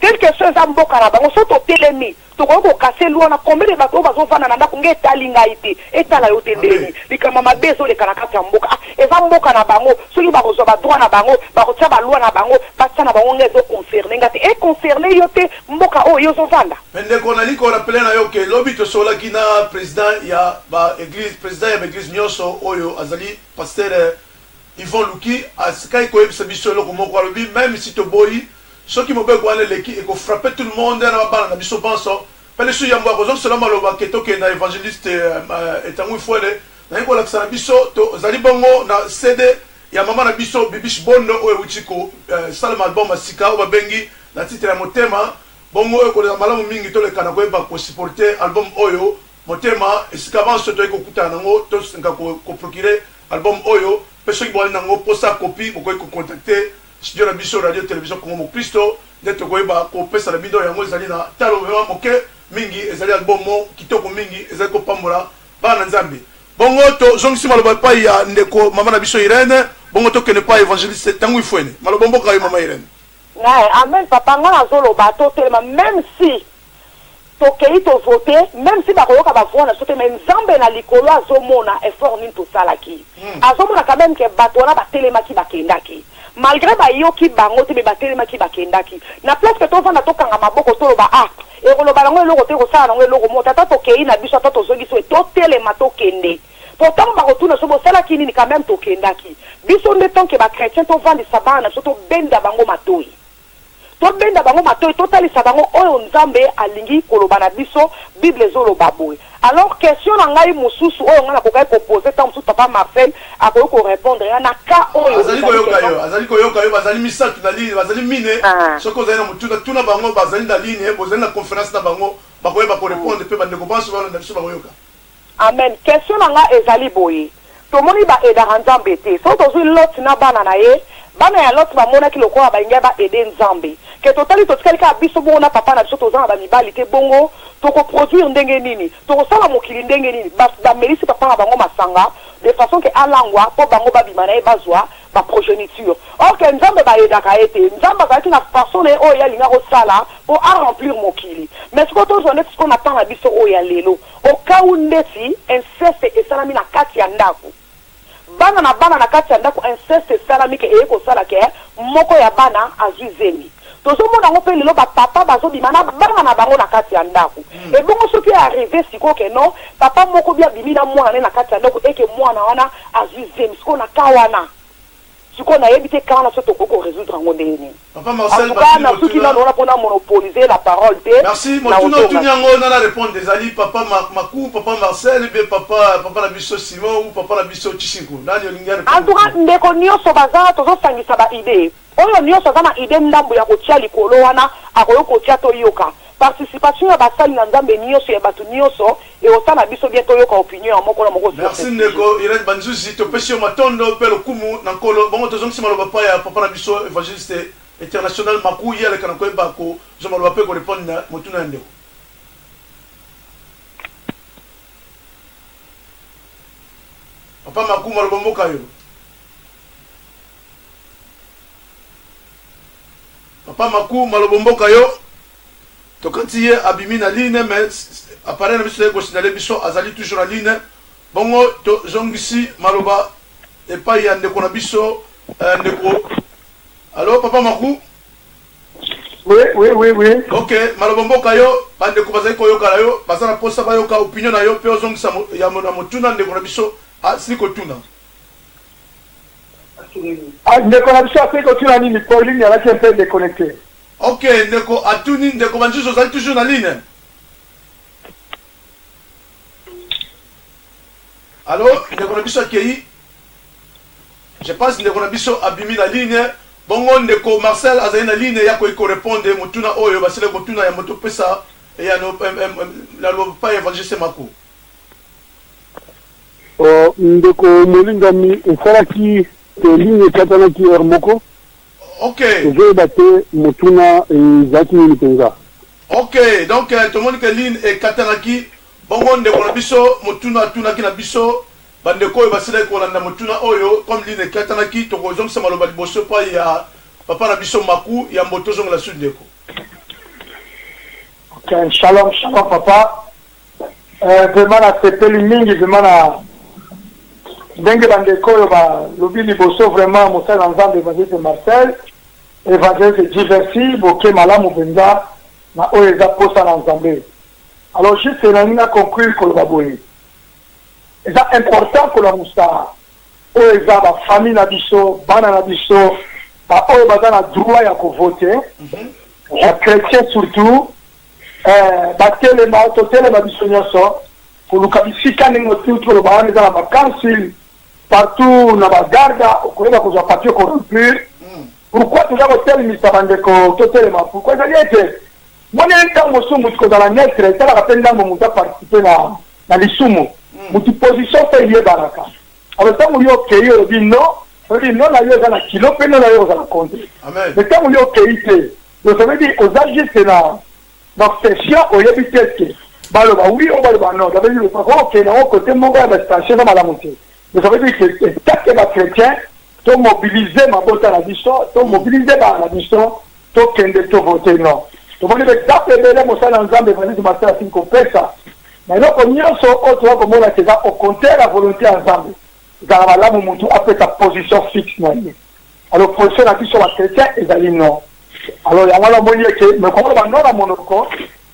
Quelque soit eza mboka na bango soki totelemi tokoki ko casser loi wana combien de batu oyo bazo vanda na ndaku nga etali ngai te etala yo te ndenge nini likambo ya mabe ezo leka na kati ya mboka ah eza mboka na bango soki bakozua ba droit na bango bakotia ba loi na bango batia na bango nga ezo concerne nga te e concerne yo te mboka oyo yo ozo vanda. Mais ndeko nalingi ko rappeler na yo que lobi tosololaki na president ya ba eglise president ya ba eglise nionso oyo azali pasteur Yvon Luki asikaki koyebisa biso eloko moko alobi meme si toboyi soki mobeko wana eleki eko frapper tout le monde na ba bana na biso banso pe lisusu yambo ya kozongisela maloba ke tokende na evangeliste Etangui Fuele nalingi kolakisa na biso tozali bongo na CD ya mama na biso Bibiche Bondo oyo ewuti ko salema album ya sika oyo babengi na titre ya Motema bongo oyo ekoleka malamu mingi toleka na koyeba ko supporter album oyo Motema esika banso toyei kokutana nango tosenga ko procurer album oyo pe soki bozali nango posa copie bokoki ko contacter studio na biso radio television Congo Moklisto nde tokoyeba kopesa na bino yango ezali na talo vraiment moke mingi ezali album mo kitoko mingi ezali kopambola bana na Nzambe bongo tozongisi maloba epai ya ndeko mama na biso Irène bongo tokende epai evangeliste Tangu Ifuene maloba mboka yo mama Irène. Amen papa nga nazoloba totelema meme si Tokeyi to voter meme si bakoyoka ba voix na biso te mais Nzambe na likolo azo mona effort nini tosalaki. Azo mona quand meme que batu wana batelemaki bakendaki. Malgre bayoki bango te mais batelemaki bakendaki. Na place que tovanda tokanga maboko toloba ah ekoloba nango eloko te ekosala nango eloko moko te ata tokeyi na biso ata tozongisi boye totelema tokende po tango bakotuna biso bosalaki nini quand meme tokendaki. Biso nde tant que ba chretiens tovandisa bana na biso tobenda bango matoyi. Tobenda bango matoyi, totalisa bango oyo Nzambe alingi koloba na biso, bible ezo loba boye. Alors question na ngai mosusu oyo ngai nakokaki ko poser tango mosusu papa Marcel akoki ko repondre ngai na cas oyo Azali ezali koyoka que non. yo, azali koyoka yo, bazali misatu na ligne, bazali mine, soki ozali na motuna tuna bango, bazali na ligne, bozali na conference na bango, bakoyeba ko repondre pe bandeko banso balanda biso bakoyoka. Amen question na nga ezali boye tomoni ba aidaka nzambe te soki tozui lot na bana na ye bana ya lot bamonaki lokola balingaki ba aide nzambe ke totali totikali kaka biso bongo na papa na biso toza na ba mibali te bongo toko produire ndenge nini tokosala mokili ndenge nini ba bamelisi papa na bango masanga de façon ke alangwa po bango babima na ye bazua ba progeniture or que nzambe ba aidaka ye te nzambe azalaki na façon na ye oyo ye alinga kosala po a remplir mokili mais sikoyo tozua ndeti sikoyo na temps na biso oyo ya lelo Au cas où ndeti inceste esalami na kati ya ndaku, bana na bana na kati ya ndaku inceste esalami ke eye kosala ke moko ya bana azui zemi. Tozo mona yango pe lelo ba papa bazo bima na bana na bango na kati ya ndaku. Ebongo soki e arriver sikoyo ke non papa moko bi abimi na mwana naye na kati ya ndaku et que mwana wana azui zemi sikoyo na cas wana Sikoyo nayebi te cas wana soki tokoki ko resoudre yango ndenge nini. Papa En Marcel tout cas batuni nasuki motuna. nanu wana po na monopoliser la parole te, Merci motuna nakozonga otuni yango nana repondre ezali papa Maku, papa Marcel ou bien papa papa na biso Simon ou papa na biso Tshisinku nani olingi a En repondre tout cas motuna. ndeko nioso baza tozo sangisa ba idees oyo nioso aza na idee ndambu ya kotia likolo wana akoki kotia toyoka Participation ya basali na Nzambe nioso ya batu nioso ekosala biso bien toyoka opinion ya moko na moko sur Merci ce sujet. ndeko Irène Banzuzi, topesi yo matondo pe lokumu na Nkolo. Bongo tozongisi maloba epai ya papa na biso Evangeliste international Maku, ye aleka na koyeba kozwa maloba pe ko repondre na motuna ya ndeko. Papa Maku, maloba mboka yo. Papa Maku, maloba mboka yo. Tokanisi ye abimi na ligne mais appareil na biso ezali ko signaler biso azali toujours na ligne. Bongo tozongisi maloba epai ya ndeko na biso ndeko Allo papa Maku? Oui, oui, oui, oui. Ok, maloba mboka yo, bandeko bazali koyoka na yo, baza na posa bayoka opinion na yo pe ozongisa ya na motuna ndeko na biso asili kotuna. Ah, ndeko na biso asili kotuna nini? Pauline alaki un peu deconnecte. Ok ndeko atuni ndeko Banzuzi ozali toujours na ligne? Allo ndeko na biso akeyi je pense ndeko na biso abimi na ligne bongo ndeko Marcel azali na ligne ya koki ko repondre motuna oyo basili kotuna yambo topesa eyano na loba evangeliste Mako. Oh, ndeko molingami esalaki te ligne ekatanaki heure moko. Ok. Tozoyeba te motuna ezalaki nini penza. Ok, donc tomoni ke ligne ekatanaki, bongo ndeko na biso motuna atunaki na biso, ba ndeko oyo basilaki kolanda motuna oyo, comme ligne ekatanaki, tokozongisa maloba liboso epayi ya papa na biso Maku, yambo tozongela lisusu ndeko. Ok, shalom, shalom papa. Eh, vraiment nasepeli mingi vraiment na ndenge bandeko oyo balobi liboso vraiment mosali na nzambe evangeliste Marcel evangeliste Jiversi boke malamu mpenza na oyo eza posa na nzambe alors juste nalingi na conclure koloba boye eza important kolamusa oyo eza ba famille na biso bana na biso ba oyo baza na droit ya kovote ba chrétien surtout Eh, batelema, totelema biso nyonso koluka bisika ndenge otuti koloba wana eza na ba council partout na ba garda okoyeba kozwa papier ko remplir. Pourquoi toza kotelemisa bandeko totelema? Pourquoi ezali ete moni ntango mosusu motu kozala neutre esalaka mpe ndambo motu aparticipe na, na lisumu motu position mpe eyebanaka. Alors ntango yo okei olobi non, olobi non na yo eza na kilo mpe non na yo kozala contre. Mais ntango yo okei te Donc ça veut dire oza juste na na station oyebi te est-ce que baloba oui ou baloba non. Ça veut dire okende yango côté moko ya ba station eza malamu te. Donc ça veut dire que etat que ba chrétiens to mobiliser mabota na biso, to mobiliser bana na biso, tokende to voter non. Tomoni ba exemple ebele mosali na Nzambe Evangeliste Marcel asili kopesa na eloko nyonso oyo toza komona ke eza au contraire ya volonté ya Nzambe. Ezalaka malamu mutu apesa position fixe na ye. Alors position na biso ba chretiens ezali non. Alors yango wana omoni eke mais koloba non na monoko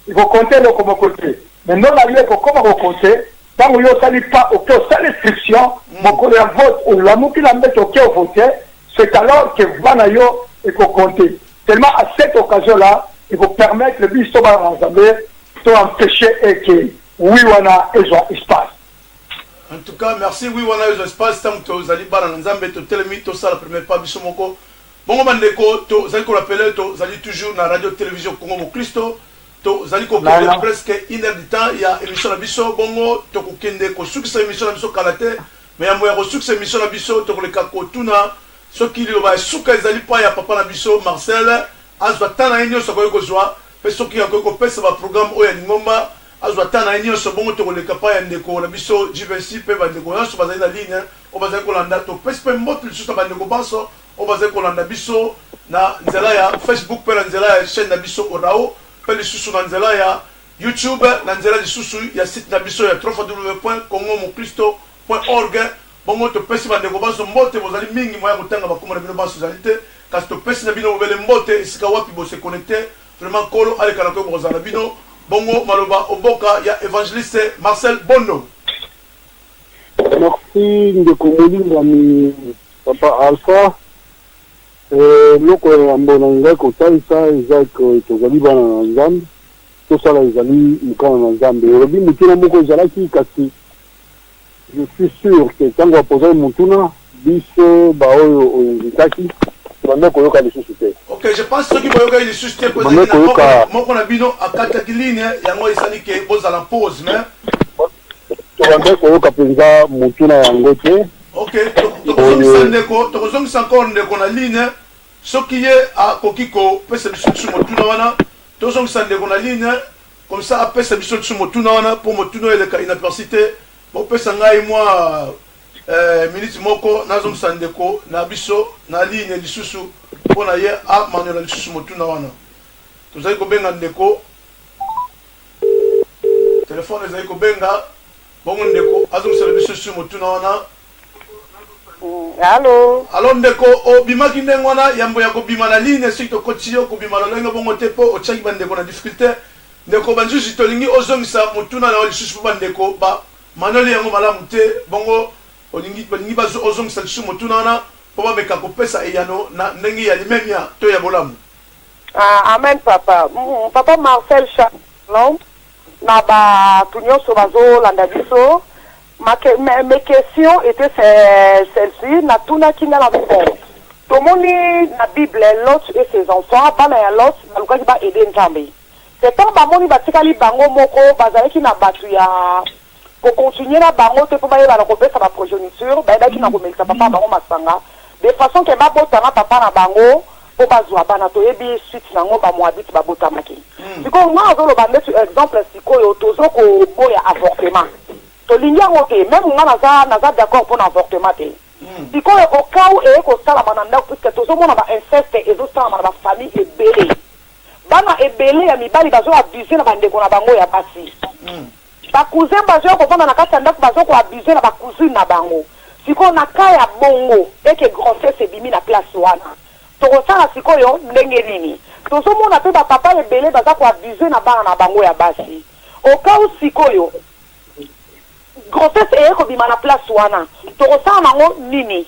eko compter eloko moko te. Mais non na yo ekokoma ko compter tango yo osali pas oke osali inscription mokolo ya vote olamuki na mbeto oke o voter, c'est alors que voix na yo eko compter. Seulement à cette occasion là eko permettre biso bana na Nzambe to empecher eke oui wana ezwa espace. En tout cas merci oui wana ezwa espace tango tozali bana na Nzambe totelemi tosala premier pas biso moko. Bongo bandeko tozali ko rappeler tozali toujours na radio television Congo Boklisto tozali kokende presque une heure du temps ya emission na biso bongo tokokende kosukisa emission na biso kala te mais yambo ya kosukisa emission na biso tokoleka kotuna Soki liloba ya suka ezali mpa ya papa na biso Marcel, azwa temps na ye nionso akoki kozwa, mpe soki akoki kopesa ba programmes oyo ya lingomba, azwa temps na ye nionso, bongo tokoleka mpa ya ndeko na biso Jivency mpe ba ndeko nionso bazali na ligne oyo bazali kolanda. Topesi mpe mbote lisusu na ba ndeko banso oyo bazali kolanda biso na nzela ya Facebook mpe na nzela ya chaine na biso Orao mpe lisusu na nzela ya YouTube, na nzela lisusu ya site na biso ya www.congomokristo.org. Bongo topesi bandeko banso mbote, bozali mingi, moyen ya kotanga ba kombo na bino banso ezali te, kasi topesi na bino bobele mbote esika wapi bo se connecter, vraiment Nkolo aleka na koyeba kozala na bino. Bongo maloba oboka ya Evangeliste Marcel Bondo. Merci ndeko molingami papa Alpha. Eloko ya yambo nalingaki kotalisa eza que tozali bana na Nzambe, tosala ezali mokano na Nzambe. Olobi motuna moko ezalaki kasi Je suis sur que tango a posaki motuna, biso ba oyo o invitaki, tobandaki koyoka lisusu te. Ok, je pense soki boyokaki lisusu te po Tobandaki ezalaki na koyoka. moko na bino akataki ligne, yango esali que bozala pause mais. Tobandaki koyoka penza motuna yango te. Ok, tokozongisa Oyo. ndeko, tokozongisa encore ndeko na ligne soki ye akoki kopesa biso lisusu motuna wana, tozongisa ndeko na ligne. Comme ça apesa biso lisusu motuna wana po motuna oyo eleka inaperçu te. Bopesa ngai mwa minute moko nazongisa ndeko na biso na ligne lisusu po na ye amanyola lisusu motuna wana. Tozali kobenga ndeko, telephone ezali kobenga, bongo ndeko azongisela biso lisusu motuna wana. Allo. Allo ndeko, obimaki ndenge wana yambo ya kobima na ligne soki tokotisi yo kobima lolenge bongo te po otiaki ba ndeko na difficulte. Ndeko Banzuzi tolingi ozongisa motuna na yo lisusu po ba ndeko ba manoli yango malamu te bongo olingi balingi ba ozongisa lisusu motuna wana po bameka kopesa eyano na ndenge ya limemia to ya bolamu. Ah, amen papa. Papa Marcel shalom na batu nionso bazolanda biso. Ma mes questions etait celle-ci, natunaki nga na bon tomoni na bible Lot et ses enfants bana ya Lot balukaki ba aider Nzambe c'est tango bamoni batikali bango moko bazalaki na batu ya ko continuer na bango te po bayeba na kopesa ba progeniture bayebaki na komelisa papa na bango masanga de façon que babota na papa na bango po bazua bana toyebi suite na ngo ba moabite babotamaki sikoyo nga nazoloba ndeti exemple sikoyo tozo koboya avortement Tolingi yango te meme nga naza naza d'accord pona avortement te sikoyo au cas où eye kosalama na ndaku puisque tozo mona ba inceste ezo salama na ba famille ebele bana ebele ya mibali bazo abuse na ba ndeko na bango ya basi ba cousin bazoya kovanda na kati ya ndaku bazo ko abuse na ba cousine na bango sikoyo na cas ya bongo eke grossesse ebimi na place wana tokosala sikoyo ndenge nini tozo mona pe ba papa ebele baza ko abuse na bana na bango ya basi au cas où sikoyo Grossesse eye kobima na place wana tokosala nango nini?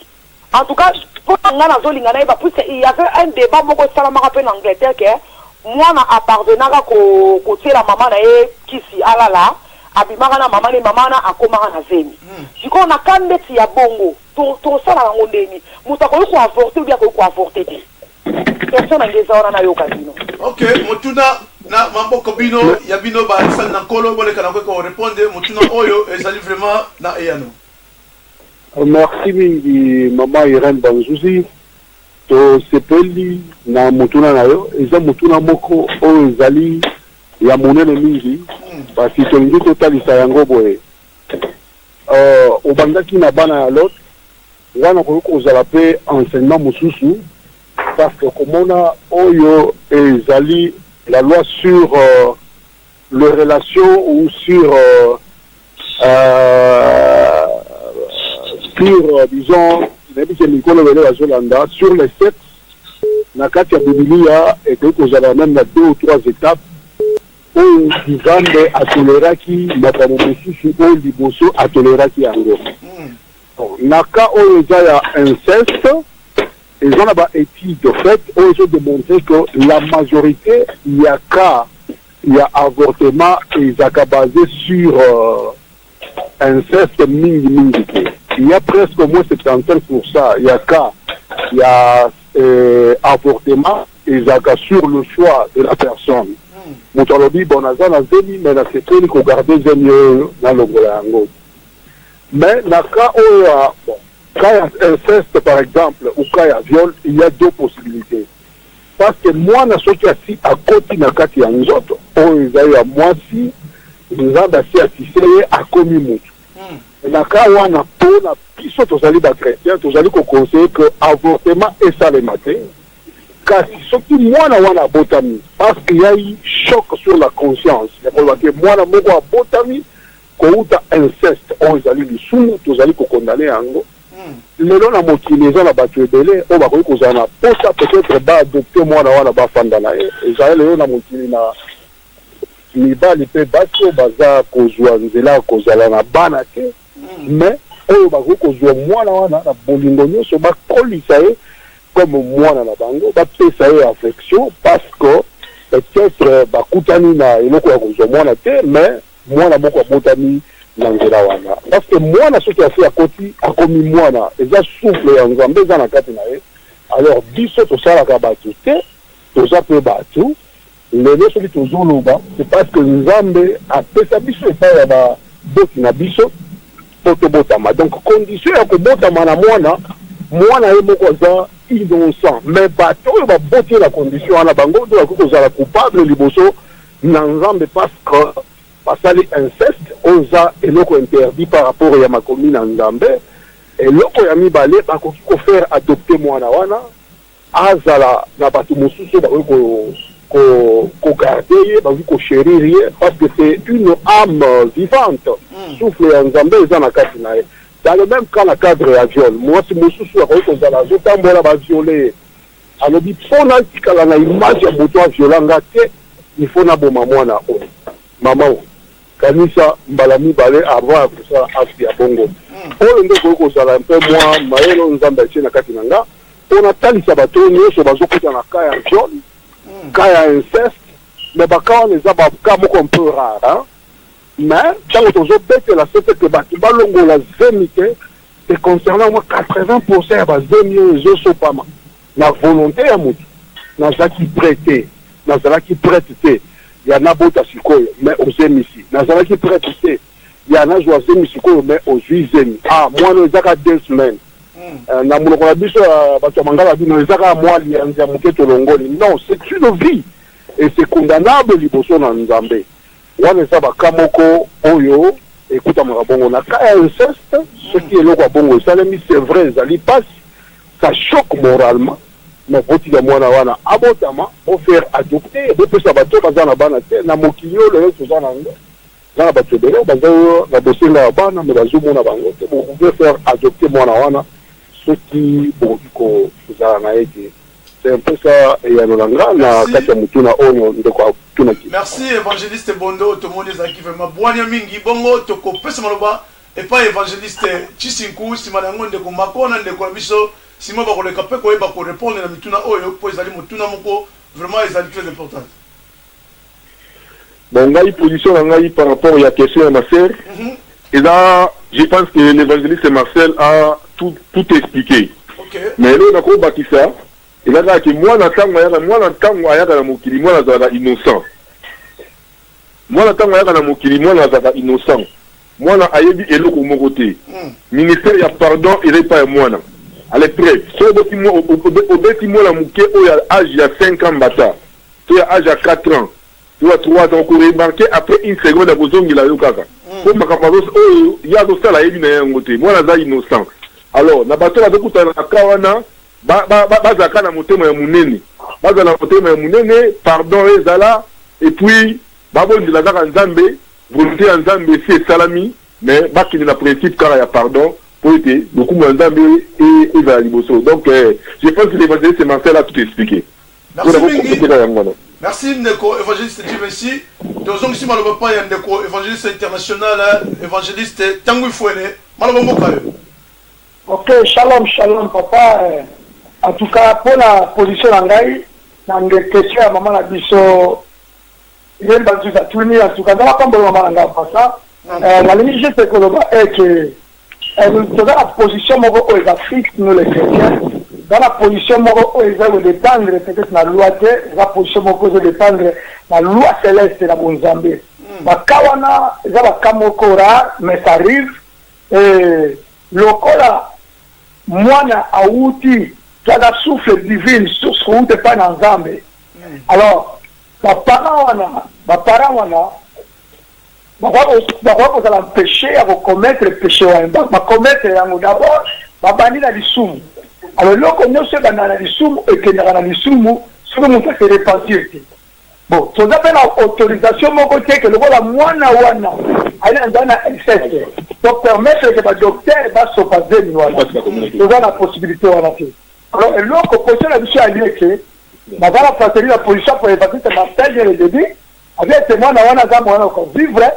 En tout cas pona nga nazolinga nayeba puisque il y avait un debat moko esalamaka pe na Angleterre que mwana a parvenaka ko kotiela mama na ye kisi alala abimaka na mama ne mama wana akomaka na zemi sikoyo na cas ndeti ya bongo tokosala nango ndeni moto akoki ko avorter ou bien akoki ko avorter te? Question na nga eza wana nayoka bino. Ok motuna na maboko bino ya bino ba sali na nkolo boleka na ko repondre motuna oyo ezali vraiment na eyano. Merci mingi maman Irène Banzuzi, tosepeli na motuna na yo, eza motuna moko oyo ezali ya monene mingi, kasi tolingi totalisa yango boye. Obandaki na bana ya Lot, Wana okoki kozala pe enseignement mosusu parce que okomona oyo ezali la loi sur le relation ou sur sur disons. Nayebi ke mikolo ebele bazolanda sur le sexe na kati ya Bibilia, ekoki kozala meme na deux ou trois étapes oyo Nzambe atoleraki makambo mosusu oyo liboso atoleraki yango. Bon, na cas oyo eza ya inceste, eza na ba études faites oyo ezo démontrer que la majorité ya cas ya avortement ezalaka basé sur inceste mingi mingi te. Il y a presque au moins 75% ya cas ya avortement ezalaka sur le choix de la personne. Moto alobi: bon, naza na zemi, mais nasepeli kogarder zemi oyo, nalongola yango. Mais na cas oyo ya, bon, cas ya inceste par exemple ou cas ya viol, il y a deux possibilités, parce que mwana soki asi akoti na kati ya nzoto oyo eza ya mwasi, Nzambe asi atise ye, akomi mutu. Na cas wana, mpona biso tozali bachrétien, tozali koconseiller que avortement esalema te. Kasi soki mwana wana abotami, parce qu'il y a eu choc sur la conscience ya koloba ke mwana moko abotami kouta inceste oyo ezali lisumu, tozali kocondamner yango. Lelo na mokili eza na bato ebele oyo bakoki kozala na posa peut-être baadopter mwana wana, bafanda na ye. Ezali lelo na mokili na mibali mpe basi oyo baza kozwa nzela ya kozala na bana te, mais oyo bakoki kozwa mwana wana na bolingo nyonso, bakolisa ye comme mwana na bango, bapesa ye affection, parce que peut-être bakutani na eloko ya kozwa mwana te, mais mwana moko abotami na nzela wana. Parce que mwana soki asi akoti, akomi mwana, eza souffle ya Nzambe eza na kati na ye. Alors biso tosalaka bato te, toza mpe bato. Lelo soki tozoloba, c'est parce que Nzambe apesa biso epai ya baboti na biso mpo tobotama. Donc condition ya kobotama na mwana, mwana ye moko aza innocent, mais bato oyo baboti ye na condition wana, bango nde bakoki kozala coupable liboso na Nzambe, parce que basali inceste oyo eza eloko interdit par rapport ya makomi na Nzambe. Eloko ya mibale, bakoki kofaire adopter mwana wana, azala na bato mosusu bakoki kogarder ye, bakoki kochérir ye, parce que c'est une âme vivante, souffle ya Nzambe eza na kati na ye. Dans le même cas, na cadre ya viol, mwasi mosusu akoki kozala azotambola, bavioler ye, alobi: mpo natikala na image ya moto aviola nga te, il faut naboma mwana oyo. Mama oyo, kanisa mbala mibale avant ya kosala acte ya bongo. Oyo nde ekoki kozala mpe mwa mayele oyo Nzambe atie na kati na nga mpo natalisa bato oyo nyonso bazokota na cas ya viol, cas ya inceste. Mais bacas wana eza bacas moko un peu rare, hein? Mais ntango tozobetela sete ke bato balongola zemi te, c'est concernant mwa 80% ya bazemi oyo ezosopama na volonté ya motu. Nazalaki prêt te, nazalaki prête te ya nabota sikoyo, mais ozemisi. Nazalaki prête te ya nazwa zemi sikoyo, mais ozwi zemi. Ah, mwana ezaka 2 semaines. Na monoko na biso ya bato ya mangala bino, eza kaka mwa lianzi ya moke tolongoli. Non, c'est une vie et c'est condamnable liboso na Nzambe. Wana eza bacas moko oyo ekutamaka bongo. Na cas ya inceste, soki eloko ya bongo esalemi, c'est vrai, ezali mpasi, ça choque moralement, mais botika mwana wana abotama, bofaire adopter, bopesa bato baza na bana te. Na mokili oyo lelo toza na yango, eza na bato ebele baza na bosenga ya bana, mais bazomona bango te. Bopouvez faire adopter mwana wana soki bokoki kozala na ye te. C'est un peu ça eyano na nga na kati ya motuna oyo ndeko atunaki. Merci, évangéliste Bondo. Tomoni ezalaki vraiment bwania mingi. Bongo tokopesa maloba epai évangéliste Chisinku, nsima na yango ndeko Mako na ndeko na biso nsima bakoleka mpe koyeba korépondre na mituna oyo, mpo ezali motuna moko vraiment ezali très importante. Bon, ngai position na ngai par rapport ya question ya ma sœur eza, je pense que l'évangéliste Marcel a tout expliqué. Mais eloko nakobakisa eza kaka ke mwana ntango ayaka, mwana ntango ayaka na mokili, mwana azalaka innocent. Mwana ntango ayaka na mokili, mwana azalaka innocent, mwana ayebi eloko moko te. Ministère ya pardon eza epai ya mwana. Ale preuve, so obeti mwana moke oyo ya age ya 5 ans mbata, to ya age ya 4 ans, to ya 3 ans, okoremarquer après une seconde akozongela yo kaka, po makambo oyo ye azosala ayebi na ye yango te. Mwana aza innocent. Alors na bato bazokutana na cas wana, bazalaka na motema ya monene, bazala na motema ya monene, pardon ezala, et puis babondela kaka Nzambe. Volonté ya Nzambe esi esalami, mais bakende na principe kaka ya pardon. Mpo ete lokumu ya Nzambe ezala liboso. Donc je pense que l'evangeliste Marcel a tout explique. Merci mingi. Merci ndeko evangeliste Jivency. Tozongisi maloba pa ya ndeko evangeliste international evangeliste Tanguy Fuene. Maloba mboka yo. Ok, shalom shalom papa. En tout cas pona position na ngai na nde question ya mama na biso Irène Banzuzi atuni, en tout cas nzambe apambola mama na ngai en passant. Nalingi juste koloba eke toza na position moko oyo eza fixe, nous les chrétiens toza na position moko oyo eza kodépendre peut-être na loi te, eza position moko ezo dépendre na loi céleste na bonzambe. Baka wana eza baka moko rare, mais ça arrive. Et lokola mwana awuti to aza souffle divine, source kowuta epai na Nzambe, alors ba parents wana, ba parents wana bakoki kozala empêche ya kocommettre péché wana. Bacommettre yango d'abord, babandi na lisumu. Alors eloko nyonso ebandaka na lisumu ekendaka na lisumu soki moto ase repentir te. Bon, toza mpe na autorisation moko te ke lokola mwana wana ayi na nzala na inceste, to permettre ke badocteur basopa zemi wana. Toza na possibilité wana te. Alors eloko position na biso ya lieke, naza na fratrie na position pour évangéliste Marcel dès le début, abi ete mwana wana aza mwana kovivre.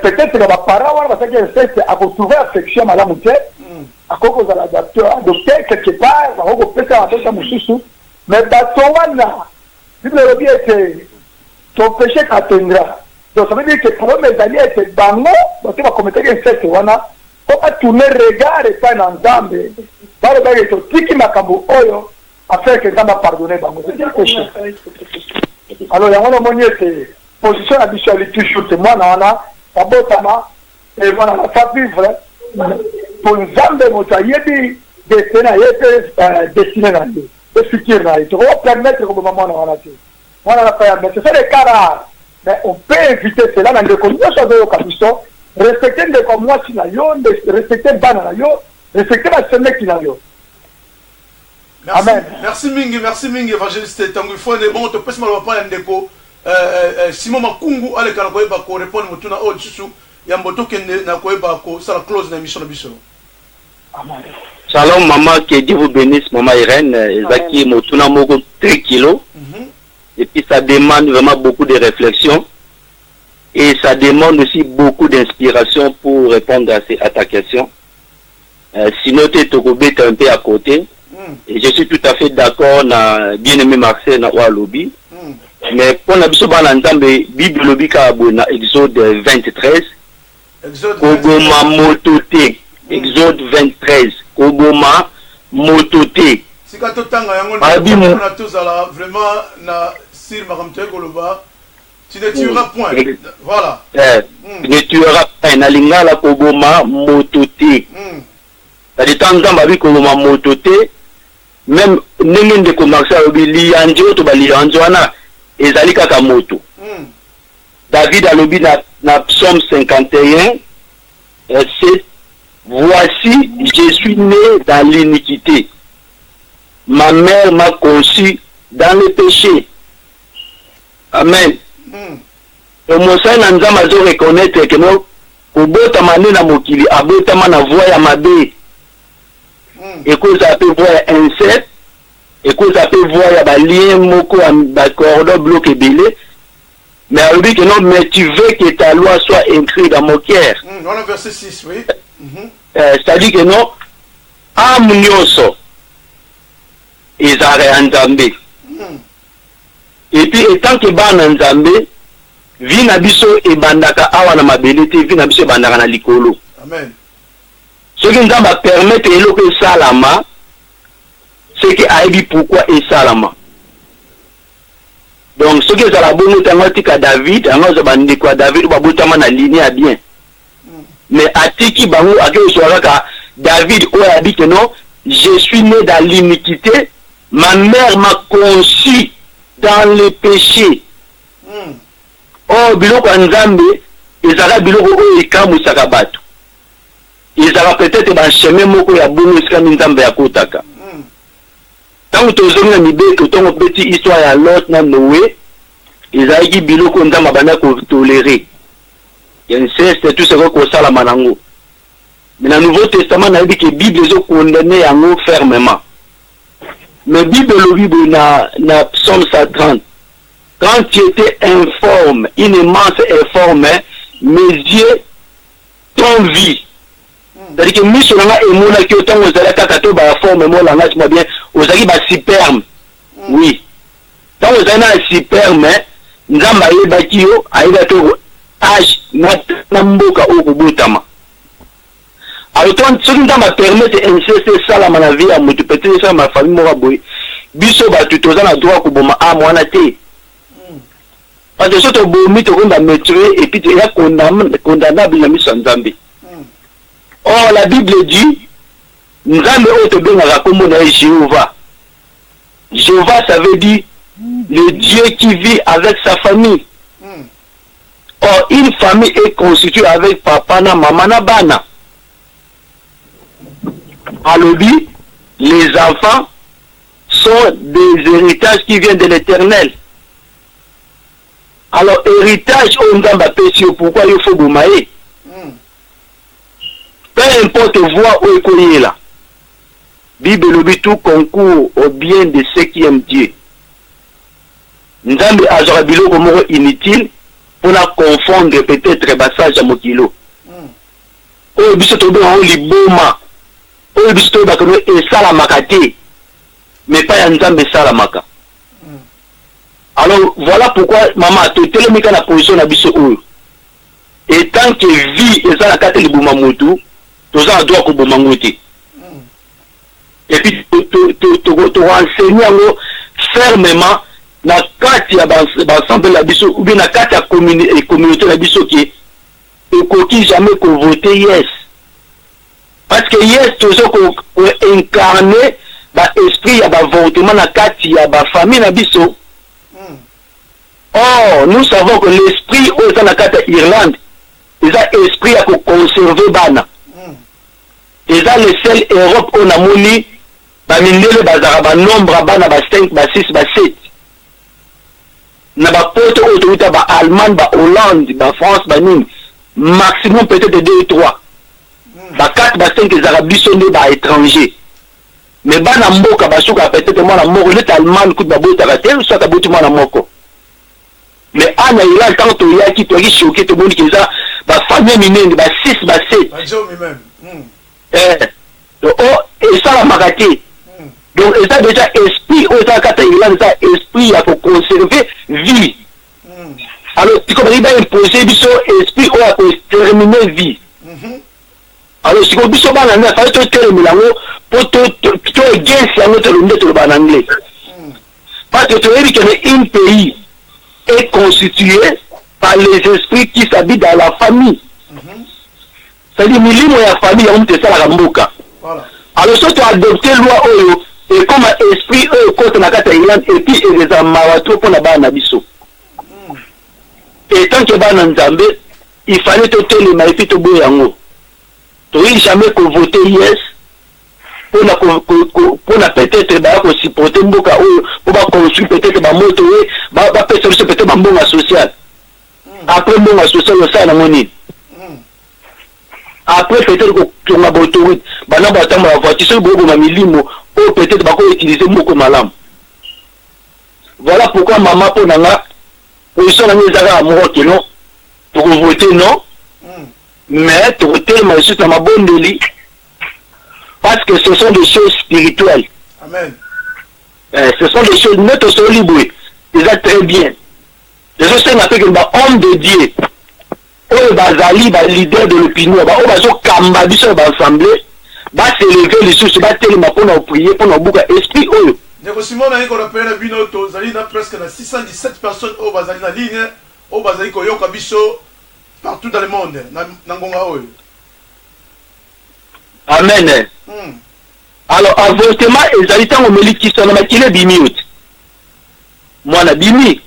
Peut-être na baparent wana basalaki inceste, akotrouve affection malamu te, akoki kozala adopté quelque part, bakoki kopesa bapesa mosusu, mais bato wana Bible elobi ete ton péché t'atteindra. Donc ça veut dire que problème ezali ete bango bato bakometaki inceste wana mpo batourne regard epai na Nzambe, balobaki ete totiki makambo oyo afin que Nzambe apardonne bango. C'est un péché. Alors yango namoni ete position na biso yali toujours te mwana wana babotama e mwana na fa vivre mpo Nzambe moto ayebi destin na ye mpe destine na ye mpe futur na ye. Tokoki permettre koboma mwana wana te. Mwana wana fa ya, mais ce sont des cas rares, mais on peut éviter cela. Na ndeko nyonso azoyoka biso, respecte ndeko ya mwasi na yo, respecte bana na yo, respecte basemeki na yo. Merci, amen. Merci mingi, merci mingi évangéliste Tanguy Fone. Bon, topesi maloba pa ya ndeko Simon Makungu aleka na koyeba ko répondre motuna oyo lisusu yambo tokende na koyeba kosala close na émission na biso. Amen. Shalom maman, que Dieu vous bénisse maman Irène. Ezaki motuna moko très kilo. Et puis ça demande vraiment beaucoup de réflexion. Et ça demande aussi beaucoup d'inspiration pour répondre à ta question. Sinon te tokobeta un peu à côté. Et je suis tout à fait d'accord na bien-aimé Marcel na oyo alobi. Mais mpona biso bana Nzambe, Bible elobi kaka boye na Exode 23, koboma moto te. Exode 23, koboma moto te. Sika totanga yango mpona tozala vraiment na sir makambo toyei koloba. Tu ne tueras point. Voilà. Tu ne tueras point. Na lingala koboma moto te. C'est-à-dire ntango Nzambe abi koboma moto te, même ndenge ndeko Marcel alobi liyanzi oyo to baliyanzi wana ezali kaka moto. David alobi na psaume 51 7, voici je suis né dans l'iniquité, ma mère m'a conçu dans le péché. Amen. Mosali na Nzambe azo reconnaître que no kobotama nde na mokili abotama na voie ya mabe. Ekozala mpe voie ya inceste, ekozala mpe voie ya balien moko ya bacordon biloko ebele. Mais alobi que non, mais tu veux que ta loi soit écrite dans mon cœur. Wana verset 6, oui. C'est-à-dire que non, âme nyonso ezalaka ya Nzambe. Et puis etant que bana Nzambe, vie na biso ebandaka awa na mabele te, vie na biso ebandaka na likolo. Amen. Soki Nzambe apermettre eloko esalama, c'est que ayebi pourquoi esalama. Donc soki ezala bongo te, yango atika David, yango azwa bandeko ya David oyo babotama na lignée ya bien. Mais atiki bango, ake kozwa kaka David oyo abi que non, je suis né dans l'iniquité, ma mère m'a conçu dans le péché. Or biloko ya Nzambe ezalaka biloko oyo ekamwisaka bato. Ezalaka peut-être ba chemin moko ya bongo esika nde Nzambe akotaka. Tango tozongi na mibeko, tango obeti histoire ya Lot na Noe, ezalaki biloko oyo Nzambe abanda ko tolerer. Inceste, tout ce que kosalama nango. Mais na Nouveau Testament nayebi ke Bible ezo condamner yango fermement. Mais Bible elobi boye na na Psaume 130, Quand tu etais informe, une immense informe, mes yeux t'ont vu. C'est-à-dire que miso na nga emonaki yo ntango ozalaki kaka to ba forme mo langage mwa bien, ozalaki ba superme. Oui. Ntango ozali na superme, Nzambe ayebaki yo, ayebaki yo age na, na mboka oyo kobotama. Alors toi, soki Nzambe a permettre inceste esalama na vie ya moto, peut-être esalama na famille moko ya boye, biso bato toza na droit koboma ame wana te. Parce que soki tobomi tokomi ba meurtrier et puis eza condamnable na miso ya Nzambe. Or la Bible dit Nzambe oyo tobengaka kombo na ye Jehovah. Jehovah ça veut dire le Dieu qui vit avec sa famille. Or une famille est constituee avec papa na maman na bana. Alobi les enfants sont des héritages qui viennent de l'Eternel. Alors héritage oyo Nzambe apesi yo pourquoi yo faut boma ye? Peu importe voie oyo ekoyela. Bible elobi tout concourt au bien de ceux qui aiment Dieu. Nzambe azwaka biloko moko inutile pona confondre peut-etre ba sages ya mokili oyo. Oyo biso tobenga yango liboma, oyo biso toyebaka que esalamaka te, mais epai ya Nzambe esalamaka. Alors voilà pourquoi mama totelemi kaka na position na biso oyo. Et tant que vie eza na kati ya libuma mutu, toza na droit koboma ngo te. Et puis toko enseigner yango fermement na kati ya ba ensemble na biso ou bien na kati ya communauté na biso ke tokoki jamais ko voter yes. Parce que yes tozo ko incarner ba esprit ya ba avortement na kati ya ba famille na biso. Or nous savons que l'esprit oyo eza na kati ya Irlande eza esprit ya ko conserver bana. Eza le seul Europe oyo namoni ba mindele bazalaka ba nombre ya bana ba 5, ba 6, ba 7. Na ba poto oyo towuta ba Allemagne, ba Hollande, ba France, ba nini maximum peut-etre 2 ou 3. Ba 4, ba 5 ezalaka biso nde ba etrangers. Mais bana mboka basukaka peut-etre mwana moko neti Allemagne kutu babotaka te soit aboti mwana moko. Mais awa na Irlande tango toyaki toyaki choque tomoni ke eza ba famille minene ba 6 ba 7. Ba djomi meme. Hum. Eh donc oh esalamaka te. Donc eza dejà esprit oyo eza na kati ya Irlande eza esprit ya ko conserver vie. Alors sikoyo balingi ba imposer biso esprit oyo ya ko exterminer vie. Alors sikoyo biso bana nde fallait totelemela yango po to to against yango to nde toloba na anglais. Parce que toyebi que une pays est constitué par les esprits qui s'habitent dans la famille. C'est-à-dire milimo ya famille yango moto esalaka mboka. Alors soki to adopte loi oyo ekoma esprit oyo ekota na kati ya Irlande et puis ekozala mawa trop pona bana na biso. Et tant que bana Nzambe, il fallait totelema et puis toboya yango. Tokoki jamais ko voter yes pona ko, ko, ko, pona peut-être baya ko supporter mboka oyo po ba construire peut-être ba moto ye ba bapesa biso peut-être ba mbongo ya social. Après mbongo ya social osala nango nini? Après peut-être kotonga ba autoroute bana batambola voiture soki boboma milimo oyo peut-être bako utiliser moko malamu. Voilà pourquoi maman mpo na nga position na nga eza kaka moko que non toko voter non mais tokotelema lisusu na mabondeli parce que ce sont des choses spirituelles. Amen. Eh, ce sont des choses nde tosoli boye eza très bien ezosenga mpe ke ba homme de Dieu oyo bazali ba leader de l'opinion ba oyo bazokamba biso na ba assemblée ba s'elever lisusu batelema mpona koprier mpona kobuka esprit oyo. Ndeko Simon naye ko rappeler na bino tozali na presque na 617 personnes oyo bazali na ligne oyo bazali koyoka biso partout dans le monde na, na ngonga oyo. Amen. Alors avortement ezali tango omeli kisi wana makila ebimi yo te. Mwana abimi.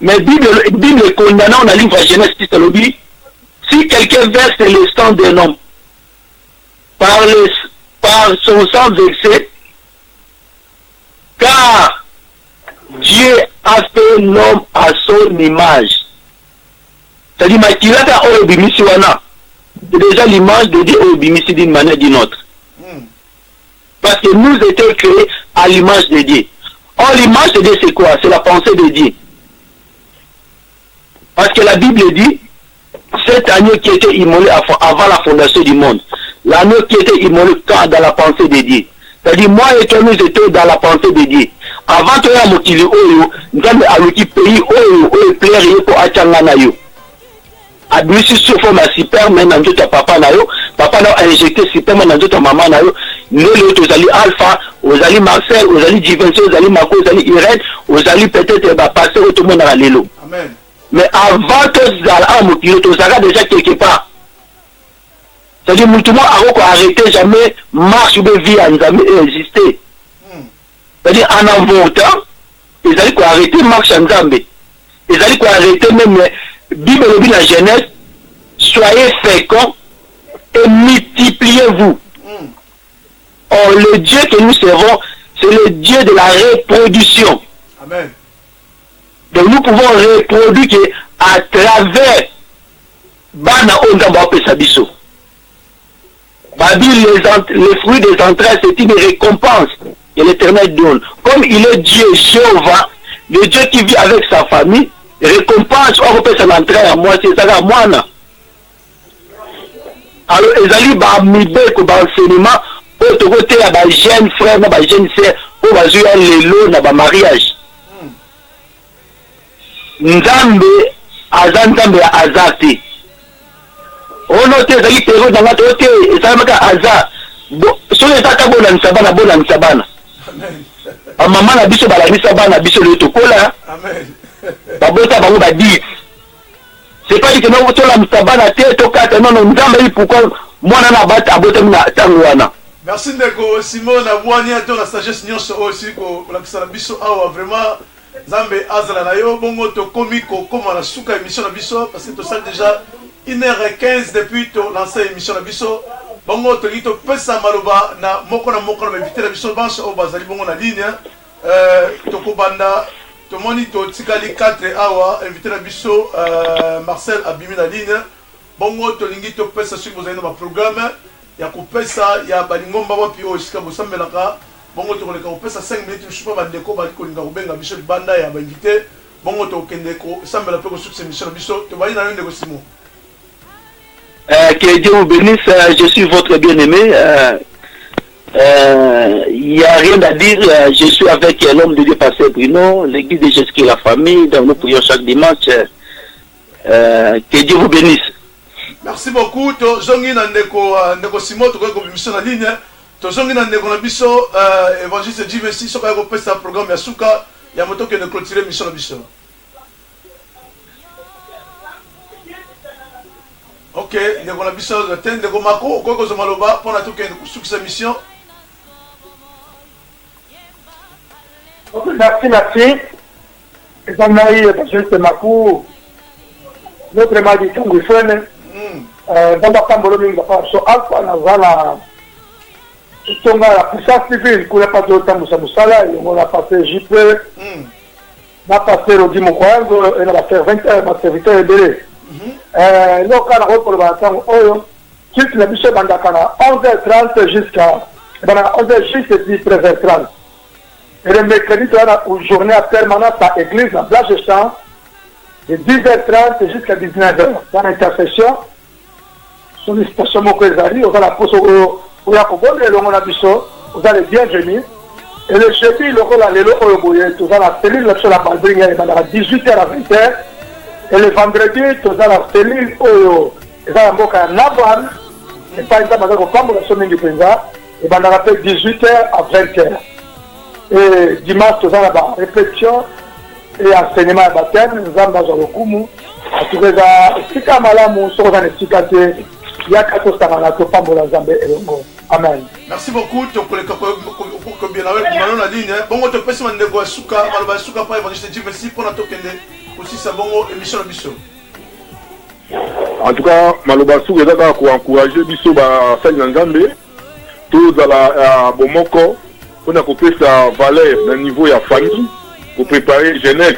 Mais Bible Bible econdamna na livre ya Genèse 6 alobi si quelqu'un verse le sang d'un homme par le par son sang versé car Dieu a fait l'homme à son image. C'est-à-dire makila kaka oyo ebimisi wana. C'est déjà l'image de Dieu oyo obimisi d'une manière d'une autre. Parce que nous étions créés à l'image de Dieu. Or l'image de Dieu c'est quoi? C'est la pensée de Dieu. Parce que la Bible dit, cet agneau qui était immolé avant la fondation du monde, l'agneau qui était immolé quand dans la pensée de Dieu. C'est-à-dire moi et toi nous étions dans la pensée de Dieu. Avant toya mokili oyo, Nzambe aluki pays oyo oyo plaire ye po atia nga na yo. Abimisi sous forme ya sperme na nzoto ya papa na yo, papa na yo a injecte sperme na nzoto ya mama na yo, nde lelo tozali Alpha, ozali Marcel, ozali Jivency, ozali Mako, ozali Irène, ozali peut-etre ba pasteurs oyo tomonaka lelo. Amen. Mais avant tozala awa mokili tozalaka dejà quelque part. C'est-à-dire mutu moko akoki ko arreter jamais marche ou bien vie ya Nzambe e exister. C'est-à-dire en avortant ezali ko arreter marche ya Nzambe. Ezali ko arreter meme Bible elobi na Genèse soyez fecond et multipliez-vous. Or le Dieu que nous servons c'est le Dieu de la reproduction. Amen. Donc nous pouvons reproduire que à travers bana oyo Nzambe apesa biso. Babi les, les fruits des entrailles c'est une récompense que l'Éternel donne. Comme il est Dieu Jéhovah, le Dieu qui vit avec sa famille, récompense oyo akopesa na entraille ya mwasi ezalaka mwana. Alors ezali ba mibeko ba enseignement oyo tokoteya ba jeune frère na ba jeune sœur oyo bazoya lelo na ba mariage. Nzambe aza Nzambe ya hasard te. Oh no te ezalaki periode na nga te, oh te esalamaka hasard. Bo, soki eza ata bolandisa bana, bolandisa bana. Ba mama na biso balandisa bana biso lelo tokola. Babota bango ba 10. C'est pas dit que non tolamisa bana te tokata non non Nzambe ayebi pourquoi mwana na abata abotami na tango wana. Merci ndeko Simon na bwania to na sagesse nionso oyo osili kolakisa na biso awa vraiment Nzambe azala na yo bongo tokomi kokoma na suka ya emission na biso parce que tosali dejà 1h15 depuis to lancer emission na biso bongo tolingi topesa maloba na moko na moko na ba invité na biso banso oyo bazali bongo na ligne euh, tokobanda tomoni totikali 4 awa invité na biso euh, Marcel abimi na ligne bongo tolingi topesa soki bozali na baprogramme ya kopesa ya balingomba wapi oyo esika bosambelaka Bongo tokoleka kopesa 5 minutes misusu mpo bandeko bazali kolinga kobenga biso libanda ya ba invites. Bongo tokokende kosambela mpe kosukisa emission na biso. Tobandi na yo ndeko Simon. Euh, que Dieu vous bénisse, euh, je suis votre bien-aimé. Euh, euh, il n'y a rien à dire, euh, je suis avec l'homme de Dieu, Pasteur Bruno, l'église de Jésus-Christ, la famille, donc nous prions chaque dimanche. Euh, que Dieu vous bénisse. Merci beaucoup. Tozongi na ndeko, ndeko Simon, tokoki kobimisa na ligne. Tozongi na ndeko na biso evangeliste JVC soki aye kopesa programme ya suka yambo tokende cloturer emission na biso. Ok, ndeko na biso azwa te. Ndeko Mako, okoki kozwa maloba mpona tokende kosukisa emission. Ok, merci, merci. Eza ngai evangeliste Maku, notre madi Tango Ifwene. Nzambe apambolo mingi papa na biso Alpha, naza na etonga ya puissance divine kuna pa tozotambwisa mosala elongo na pasteur JP na pasteur Odi Mokwayanzo e na baserviteur ebele. Eloko kaka nakoki koloba na ntango oyo, culte na biso ebandaka na 11h30 jusqu'à ebandaka 11h juste et puis 13h30. Et le mercredi, tu as la journée à permanence à l'église, à Blanche Champ, de 10h30 jusqu'à 19h. Dans l'intercession, sollicitation moko ezali, oza na poso oya kobondela elongo na biso, oza le bienvenu. Et le jeudi, lokola lelo oyo boye, toza na cellule na biso na Balbring, ebandaka 18h à 20h. Et le vendredi, toza na cellule oyo eza na mboka ya Navan, epai Nzambe aza kopambola biso mingi mpenza. Ebandaka pe 18 heures à 20 heures. Et dimanche toza na ba repetition et enseignement ya baptême. Nzambe azwa lokumu. En tout cas eza esika malamu, soki oza na esika te yaka tosangana topambola Nzambe elongo. Amen. Merci beaucoup tokoleka kobela yo na ligne bongo topesi bandeko ya suka maloba ya suka pa evangeliste Jimesi mpona tokende kosisa bongo émission na biso. En tout cas maloba ya suka eza kaka ko encourager biso basali na Nzambe tozala ya bomoko pona kopesa valeur na niveau ya famille, ko preparer jeunesse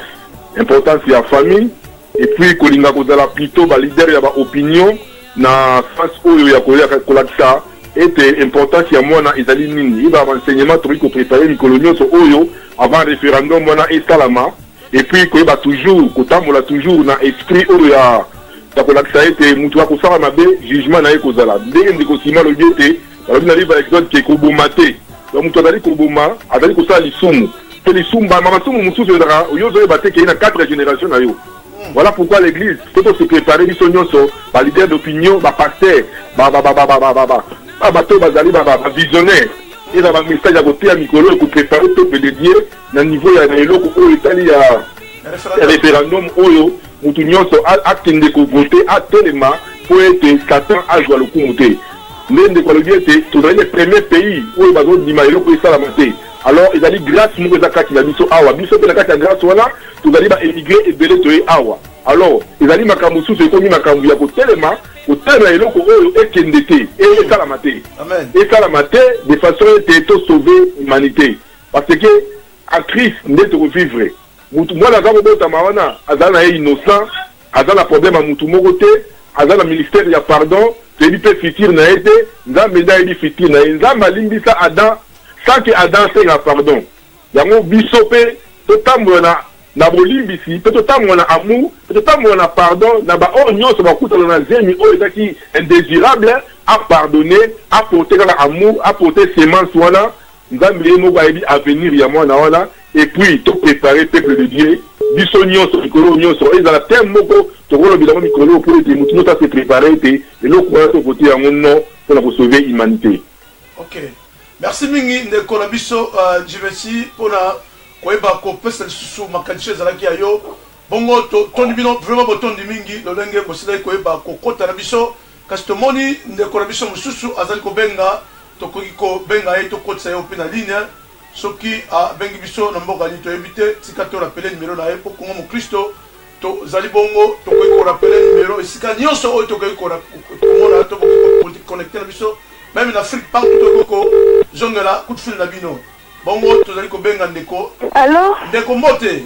importance ya famille et puis kolinga kozala plutot ba leader ya ba opinion. Na sens oyo ya kolakisa ete importance ya mwana ezali nini. Ezala ba enseignements tokoki ko preparer mikolo nionso oyo avant referendum wana esalama et puis koyeba toujours kotambola toujours na esprit oyo ya ya kolakisa ete mutu akosala mabe jugement na ye ekozala ndenge ndeko Simon alobi ete balobi na livre ya Exode ke koboma te donc mutu azali koboma azali kosala lisumu pe lisumu ba masumu mosusu ezalaka yo ozoyeba te ke na 4 generations na yo. Voilà pourquoi l'eglise faut to se preparer biso nionso ba leaders d'opinion ba pasteurs ba ba ba ba ba ba ba bato oyo bazali ba ba visionnaires ezala ba message ya koteya mikolo oyo ko preparer peuple de Dieu na niveau ya na eloko oyo etali ya referendum oyo mutu nionso akende ko voter atelema po ete Satan azwa lokumu te nde ndeko alobi ete tozali le premier pays oyo bazondima eloko esalama te alors ezali grace moko eza kati na biso awa biso pe na kati ya grace wana Tozali ba emigres ebele toye awa alors ezali makambo mosusu ekomi makambo ya kotelema kotelemela eloko oyo ekende te esalama te esalama te de façon ete to sauver humanite parce que en Christ nde toko vivre mutu mwana aza kobotama wana azala na ye innocent aza na problème ya mutu moko te aza na ministère ya pardon toyebi pe futur na ye te Nzambe nde ayebi futur na ye Nzambe alimbisa Adam sans que Adam asenga pardon Yango biso pe totambola na na bolimbisi pe totambola na amour pe totambola na pardon na ba oyo nionso bakutana na zemi oyo ezaki indesirable a pardonner a porter kaka amour a porter semence wana Nzambe ye moko ayebi avenir ya mwana wana et puis to preparer peuple de Dieu biso nionso mikolo oyo nionso ezala thème moko tokolobela yango mikolo oyo po ete mutu nionso a se preparer ete eloko wana to voter yango non pona ko sauver humanite. Ok merci mingi ndeko na biso uh, Jivency pona koyeba kopesa lisusu makanisi oyo ezalaki ya yo bongo totondi bino vraiment botondi mingi lolenge bosilaki koyeba kokota na biso kasi tomoni ndeko na biso mosusu azali kobenga tokoki kobenga ye tokotisa ye mpe na ligne soki abengi biso na mboka nini toyebi te tika torapele nimero na ye mpo kongo mokristo Tozali bongo, tokoki ko rappeler numero esika nionso oyo tokoki komona to bokoki ko connecter na biso meme na Afrique partout tokoki ko zongela coup de fil na bino. Bongo tozali kobenga ndeko. Allo? Ndeko mbote.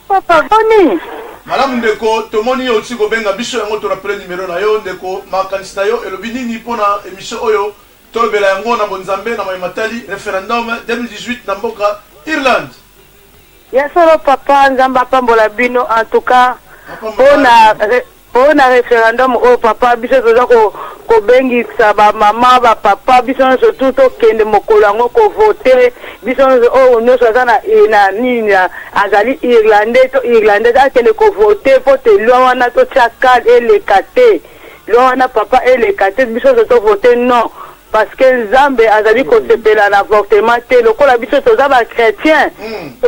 Papa boni? Malamu ndeko, tomoni yo outi kobenga biso yango to rappeler numero na yo ndeko, makanisi na yo elobi nini pona emission oyo tolobela yango na bonzambe na maye matali referendum 2018 na mboka Irlande. Ya solo papa nzambe apambola bino en tout cas pona pona referendum oyo papa biso toza ko kobengisa ba maman ba papa biso nionso tout tokende mokolo yango ko vote biso nionso oyo nionso aza na na nini na azali irlandais to irlandaise akende ko vote po te loi wana totia cale eleka te loi wana papa eleka te biso nionso to vote non Parce que nzambe azali kosepela na avortement te lokola biso toza ba chretiens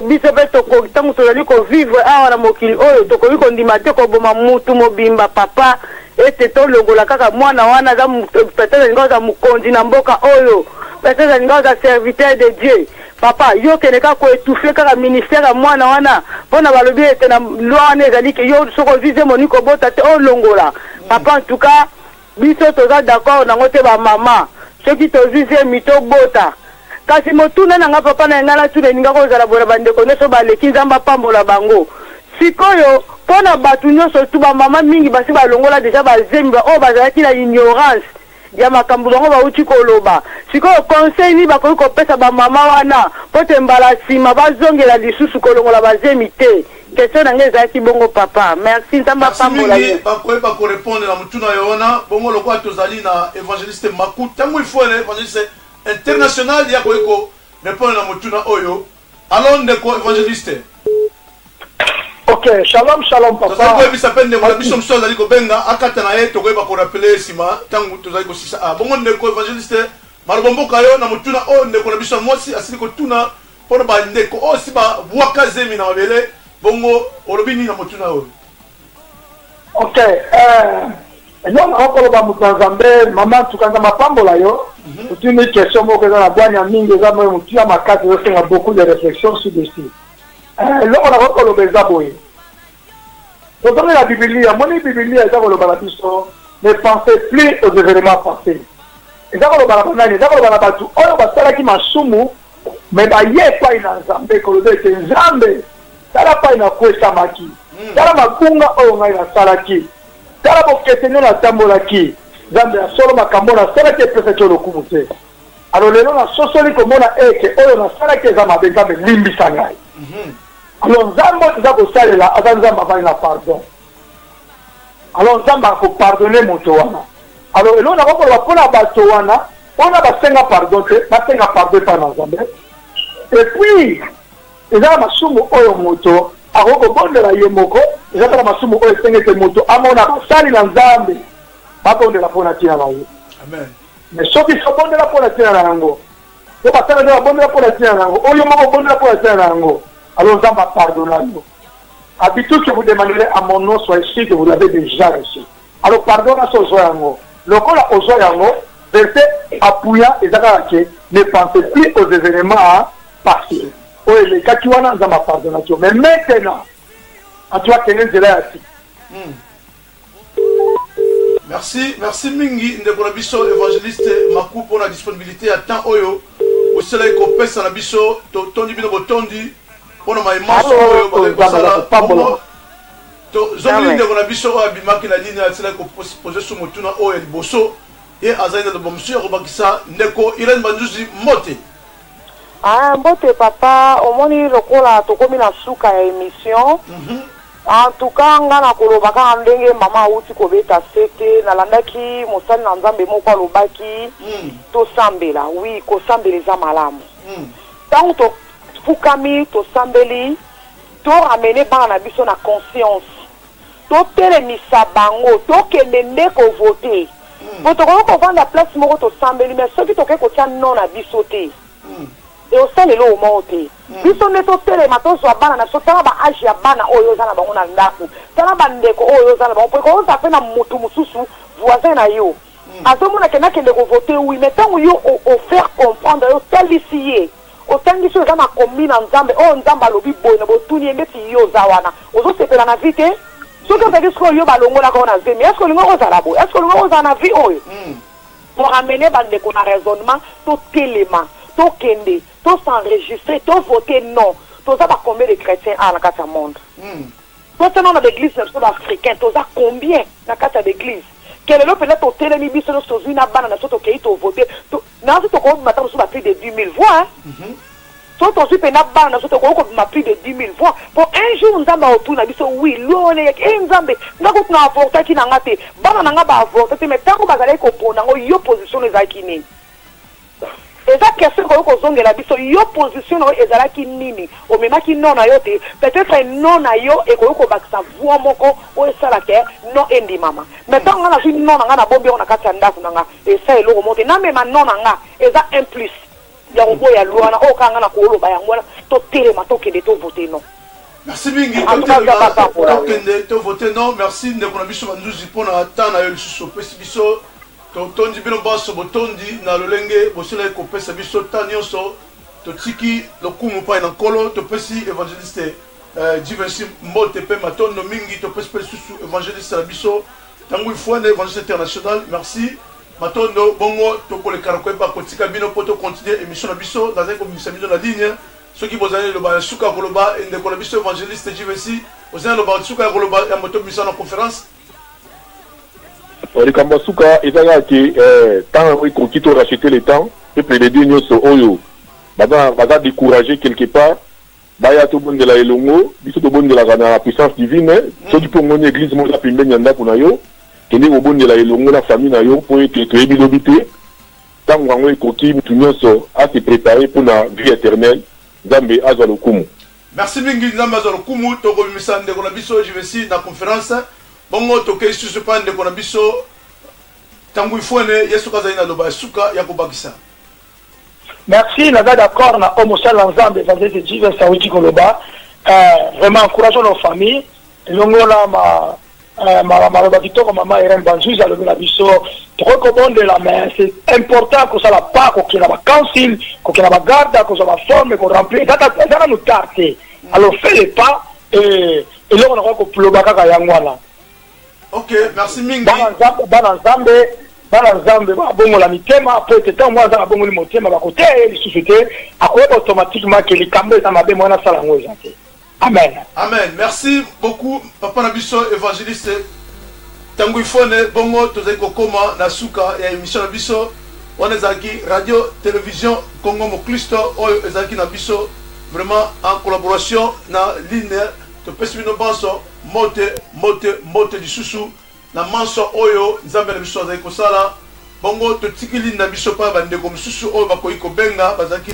biso pe toko tango tozali ko vivre awa na mokili oyo tokoki kondima te koboma mutu mobimba papa ete tolongola kaka mwana wana aza peut-etre alingi aza mokonzi na mboka oyo peut-etre alingi aza serviteur de Dieu papa yo kende kaka ko etouffer kaka ministère ya mwana wana pona balobi ete na loi wana ezali ke yo soki ozwi zemi olingi kobota te olongola papa en tout cas Biso toza d'accord nango te ba maman soki tozui zemi to bota kasi motuna na nga papa na nga natuna elinga kozala boye na ba ndeko nioso baleki nzambe apambola bango sikoyo pona batu nioso tout ba maman mingi basi balongola dejà ba zemi ba oyo bazalaki na ignorance ya makambo bango bawuti koloba sikoyo conseil nini bakoki kopesa ba maman wana po te mbala sima bazongela lisusu kolongola ba zemi te Question na nga ezalaki bongo papa. Merci Nzambe Merci apambola mingi yo. bakoyeba ko repondre na motuna yo wana bongo lokola tozali na evangeliste Maku tango il faut evangeliste international ye akoki ko repondre na motuna oyo alors ndeko evangeliste Ok, shalom shalom tozali papa. koyebisa mpe ndeko na biso mosusu azali kobenga akata na ye tokoyeba korapele ye nsima ntango tozali kosisa ah, bongo ndeko evangeliste maloba mboka yo na motuna oyo ndeko na biso ya mwasi asili kotuna Pona ba ndeko oyo si ba bwaka zemi na mabele bongo olobi nini na motuna oyo? Ok eh, eloko nakoki koloba moto ya Nzambe, mama ntuka Nzambe apambola yo. Otuni question moko eza na bwanya mingi, eza moyo motuya makasi, ezosenga beaucoup de réflexion sur dessus. Eh, eloko nakoki koloba eza boye, tozongi na Biblia, moni Biblia eza koloba na biso ne pensez plus aux événements passés. Eza koloba na banani? Eza koloba na bato oyo basalaki masumu Mais baye epai na Nzambe koloba ete, Nzambe, tala epai nakwesamaki, tala mabunga oyo ngai nasalaki. Tala bokeseni oyo natambolaki, Nzambe, ya solo makambo oyo nasalaki epesaki yo lokumu te. Alors lelo nasosoli komona ete oyo nasalaki eza mabe, Nzambe limbisa ngai. Alors Nzambe oyo toza kosalela aza Nzambe avandi na pardon. Alors Nzambe ako pardonner moto wana. Alors eloko nakoki koloba mpo na bato wana wana basenga pardon te, basenga pardon epai na Nzambe. Et puis eza na masumu oyo moto akoki kobondela ye moko, eza mpe na masumu oyo esengi ete moto amona basali na Nzambe babondela mpo na ntina na ye. Mais soki obondela mpo na ntina na yango, to basali na Nzambe babondela mpo na ntina na yango, oyo moko obondela mpo na ntina na yango, alors Nzambe apardonna yo. Abi tout ce que vous demanderez à mon nom, soyez sûr que vous l'avez déjà reçu. Alors pardon na so ozwa yango. Lokola ozwa yango, verset appuyant eza kaka ke ne pensez plus aux événements passés. Oyo elekaki wana Nzambe apardonnaki yo. Mais maintenant, en tout cas kende nzela ya sika. Merci, merci mingi ndeko na biso evangeliste Maku mpo na disponibilité ya temps oyo bosilaki kopesa na biso. Totondi bino botondi mpo na maye manso oyo bazali kosala. Bongo tozongeli ndeko na biso oyo abimaki na ligne, asilaki kopose su motuna oyo ya liboso. Ye azali na liloba mosusu ya kobakisa. Ndeko Irène Banzuzi, mbote. Ah, mbote papa, omoni lokola tokomi na suka ya emission. En tout cas nga nakoloba kaka ndenge mama awuti kobeta sete, nalandaki mosali na Nzambe moko alobaki tosambela. Oui, kosambela eza malamu. Tango tofukami tosambeli, to ramener bana na biso na conscience, totelemisa bango, tokende nde ko voter. Po tokoki kovanda place moko tosambeli mais soki toke kotia non na biso te, Ekosala eloko moko te. Biso nde totelema tozwa bana na biso. Tala ba age ya bana oyo oza na bango na ndaku. Tala ba ndeko oyo oza na bango. Po ekoki kozala pe na mutu mususu voisin na yo azomona ke nakende ko voter oui mais tango yo o faire comprendre ye otalisi ye otangisi oyo eza makomi na Nzambe oyo Nzambe alobi boye na boye otuni ye ndeti yo oza wana ozo sepela na vie te? Soki ozalaki sikoyo yo balongolaka yo na zemi est ce que olingaki ozala boye? Est ce que olingaki ozala na vie oyo? To ramener ba ndeko na raisonnement, to telema, to kende, to s'enregistrer, to voter non. Toza ba combien de chretiens awa na kati ya monde? Totia nanu na ba eglises na biso ba africains toza combien na kati ya ba eglises? Que lelo penza totelemi biso nionso tozui na bana na biso tokeyi to voter, to nayoki toko bima ata mosusu ba plus de 10000 voix hein. Soki tozui pena bana na biso tokoki kobima plus de 10000 voix po un jour nzambe akotuna biso oui loi wana eyaki eh nzambe nga kutu na avortaki na nga te bana na nga ba avorta te mais tango bazalaki kopona yango yo position no ezalaki nini eza question ekoki kozongela biso yo position na yo ezalaki nini omemaki non na yo te peut etre non na yo ekoki kobakisa voix moko oyo esala ke non endimama mais tango nga nazui non na nga nabombi yango na kati ya ndaku na nga esa eloko moko te namema non na nga eza un plus ya koboya loi wana oyo kaka nga nakoloba yango wana totelema tokende to vote non. Merci mingi totelema tokende to vote non. Merci ndeko na biso Banzuzi mpo na temps na yo lisusu opesi biso. Totondi bino banso botondi na lolenge bosilaki kopesa biso temps nyonso. Totiki lokumu epai na Nkolo. Topesi evangeliste Jivency mbote mpe matondo mingi. Topesi mpe lisusu evangeliste na biso Tanguy Fuene, evangeliste international. Merci. Matondo, bongo tokoleka na koyeba kotika bino mpo to continuer emission na biso. Nazali kobimisa bino na ligne. Soki bozali na liloba ya suka ya koloba, ndeko na biso evangeliste JVC, ozali na liloba ya suka ya koloba yambo tobimisa na conference? Likambo ya suka eza kaka ke temps yango ekoki to racheter le temps. Peuple de Dieu nionso oyo baza baza decourager quelque part baya tobondela elongo. Biso tobondelaka na puissance divine. Soki pe omoni eglise moko eza pembeni ya ndaku na yo, Kende kobondela elongo na famille na yo mpo ete toyebi lobi te. Tango yango ekoki mutu nionso a se preparer mpo na vie eternelle. Nzambe azwa lokumu. Merci mingi nzambe azwa lokumu tokobimisa ndeko na biso JVC na conference bongo tokeyi susu epai ndeko na biso Tanguy Fuene ye soki azali na loba ya suka ya kobakisa. Merci naza d'accord na oyo mosali na nzambe evangeliste Jesus awuti koloba eh, vraiment encourageons nos familles elongo na ma eh, maloba kitoko mama Irène Banzuzi alobi na biso tokoki kobondela mais c'est important kosala pas kokenda ba council kokenda ba garde kozwa ba forme ko remplir eza nanu tard te alors fait le pas et eloko nakoki koloba kaka yango wana. Ok, merci mingi. Bana Nzambe, bana Nzambe, bana Nzambe babongola mitema po ete ntango mwana Nzambe abongoli motema bakoteya ye lisusu te, akoyeba automatiquement ke likambo eza mabe mwana asala yango eza te. Amen. Amen. Merci beaucoup papa na biso evangeliste. Tanguifone, bongo tozali kokoma na suka ya emission na biso. Wana ezalaki radio television Congo Moklisto oyo ezalaki na biso vraiment en collaboration na ligne. Topesi bino banso mbote, mbote, mbote lisusu na manso oyo Nzambe na biso azali kosala. Bongo totiki ligne na biso mpo ya bandeko mosusu oyo bakoki kobenga, bazalaki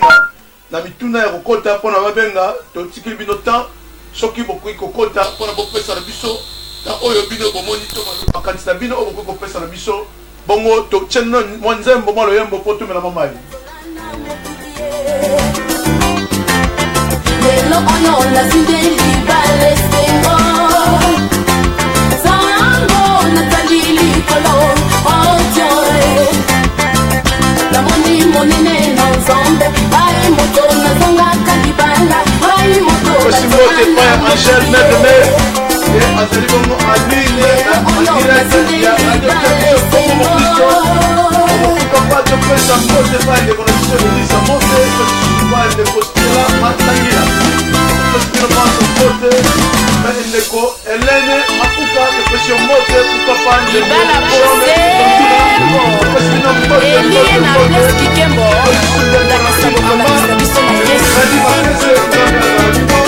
na mituna ya kokota mpo na babenga. Totikili bino temps soki bokoki kokota mpo na bopesa na biso na oyo bino bomoni to makanisi na bino oyo bokoki kopesa na biso. Bongo totie mwa nzembo, mwa loyembo mpo tomela mwa mai. Lelo oyo nasindeli libala esengo sango natali likolo otioe namoni monene na Nzambe ai moto nazangaka libala ai moto. Tosi mbote epai ya Angèle Maître Mère ye azali bongo en ligne en direct ya radio television Congo Mokristo. Pourquoi pas topesa mbote epai ya ndeko na biso Elisa Mose, mpe lisusu epai ya ndeko Stella Matangila. Topesi bino banso mbote, mpe ndeko Helene Makuka, topesi yo mbote. Pourquoi pas ndeko Libala Shole bosembo. Topesi bino mbote, Elie mbote, na mbote. Blaise Kikembo kolakisa bokolakisa biso na Yesu. Freddy Makese, Nzambe azala bino.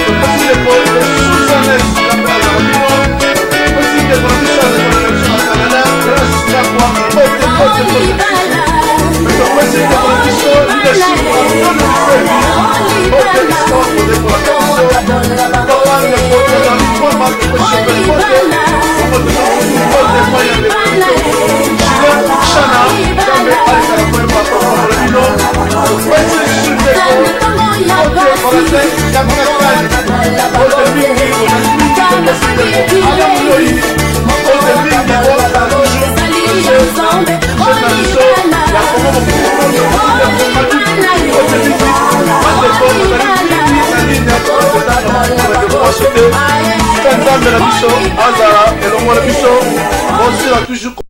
Topesi ndeko Suzanes, Nzambe azala bino. Topesi ndeko na biso azali na biso na Canada, Grace Kakwa, mbote, mbote, mbote. Mpe topesi ndeko na biso leadership Antonio Mukwege, mbote esika wapi ozali kolanda biso. Papa ndeko Ezali Kwamba, topesi yo mpe mbote. Bongo tozali mbote epai ya ndeko na biso Julien Shana, Nzambe aleka koyeba kopambola bino. Topesi lisusu ndeko mbote Valentin Yakakani, mbote mingi, ozali mingi. Topesi ndeko Adam Loi, mbote mingi, ozala toujours chaîne na biso ya Kongo Mokili. Mbote mingi bandeko bazali mingi na ligne, tokotanga bandeko nyonso te. Tika Nzambe na biso azala elongo na biso, bosila toujours.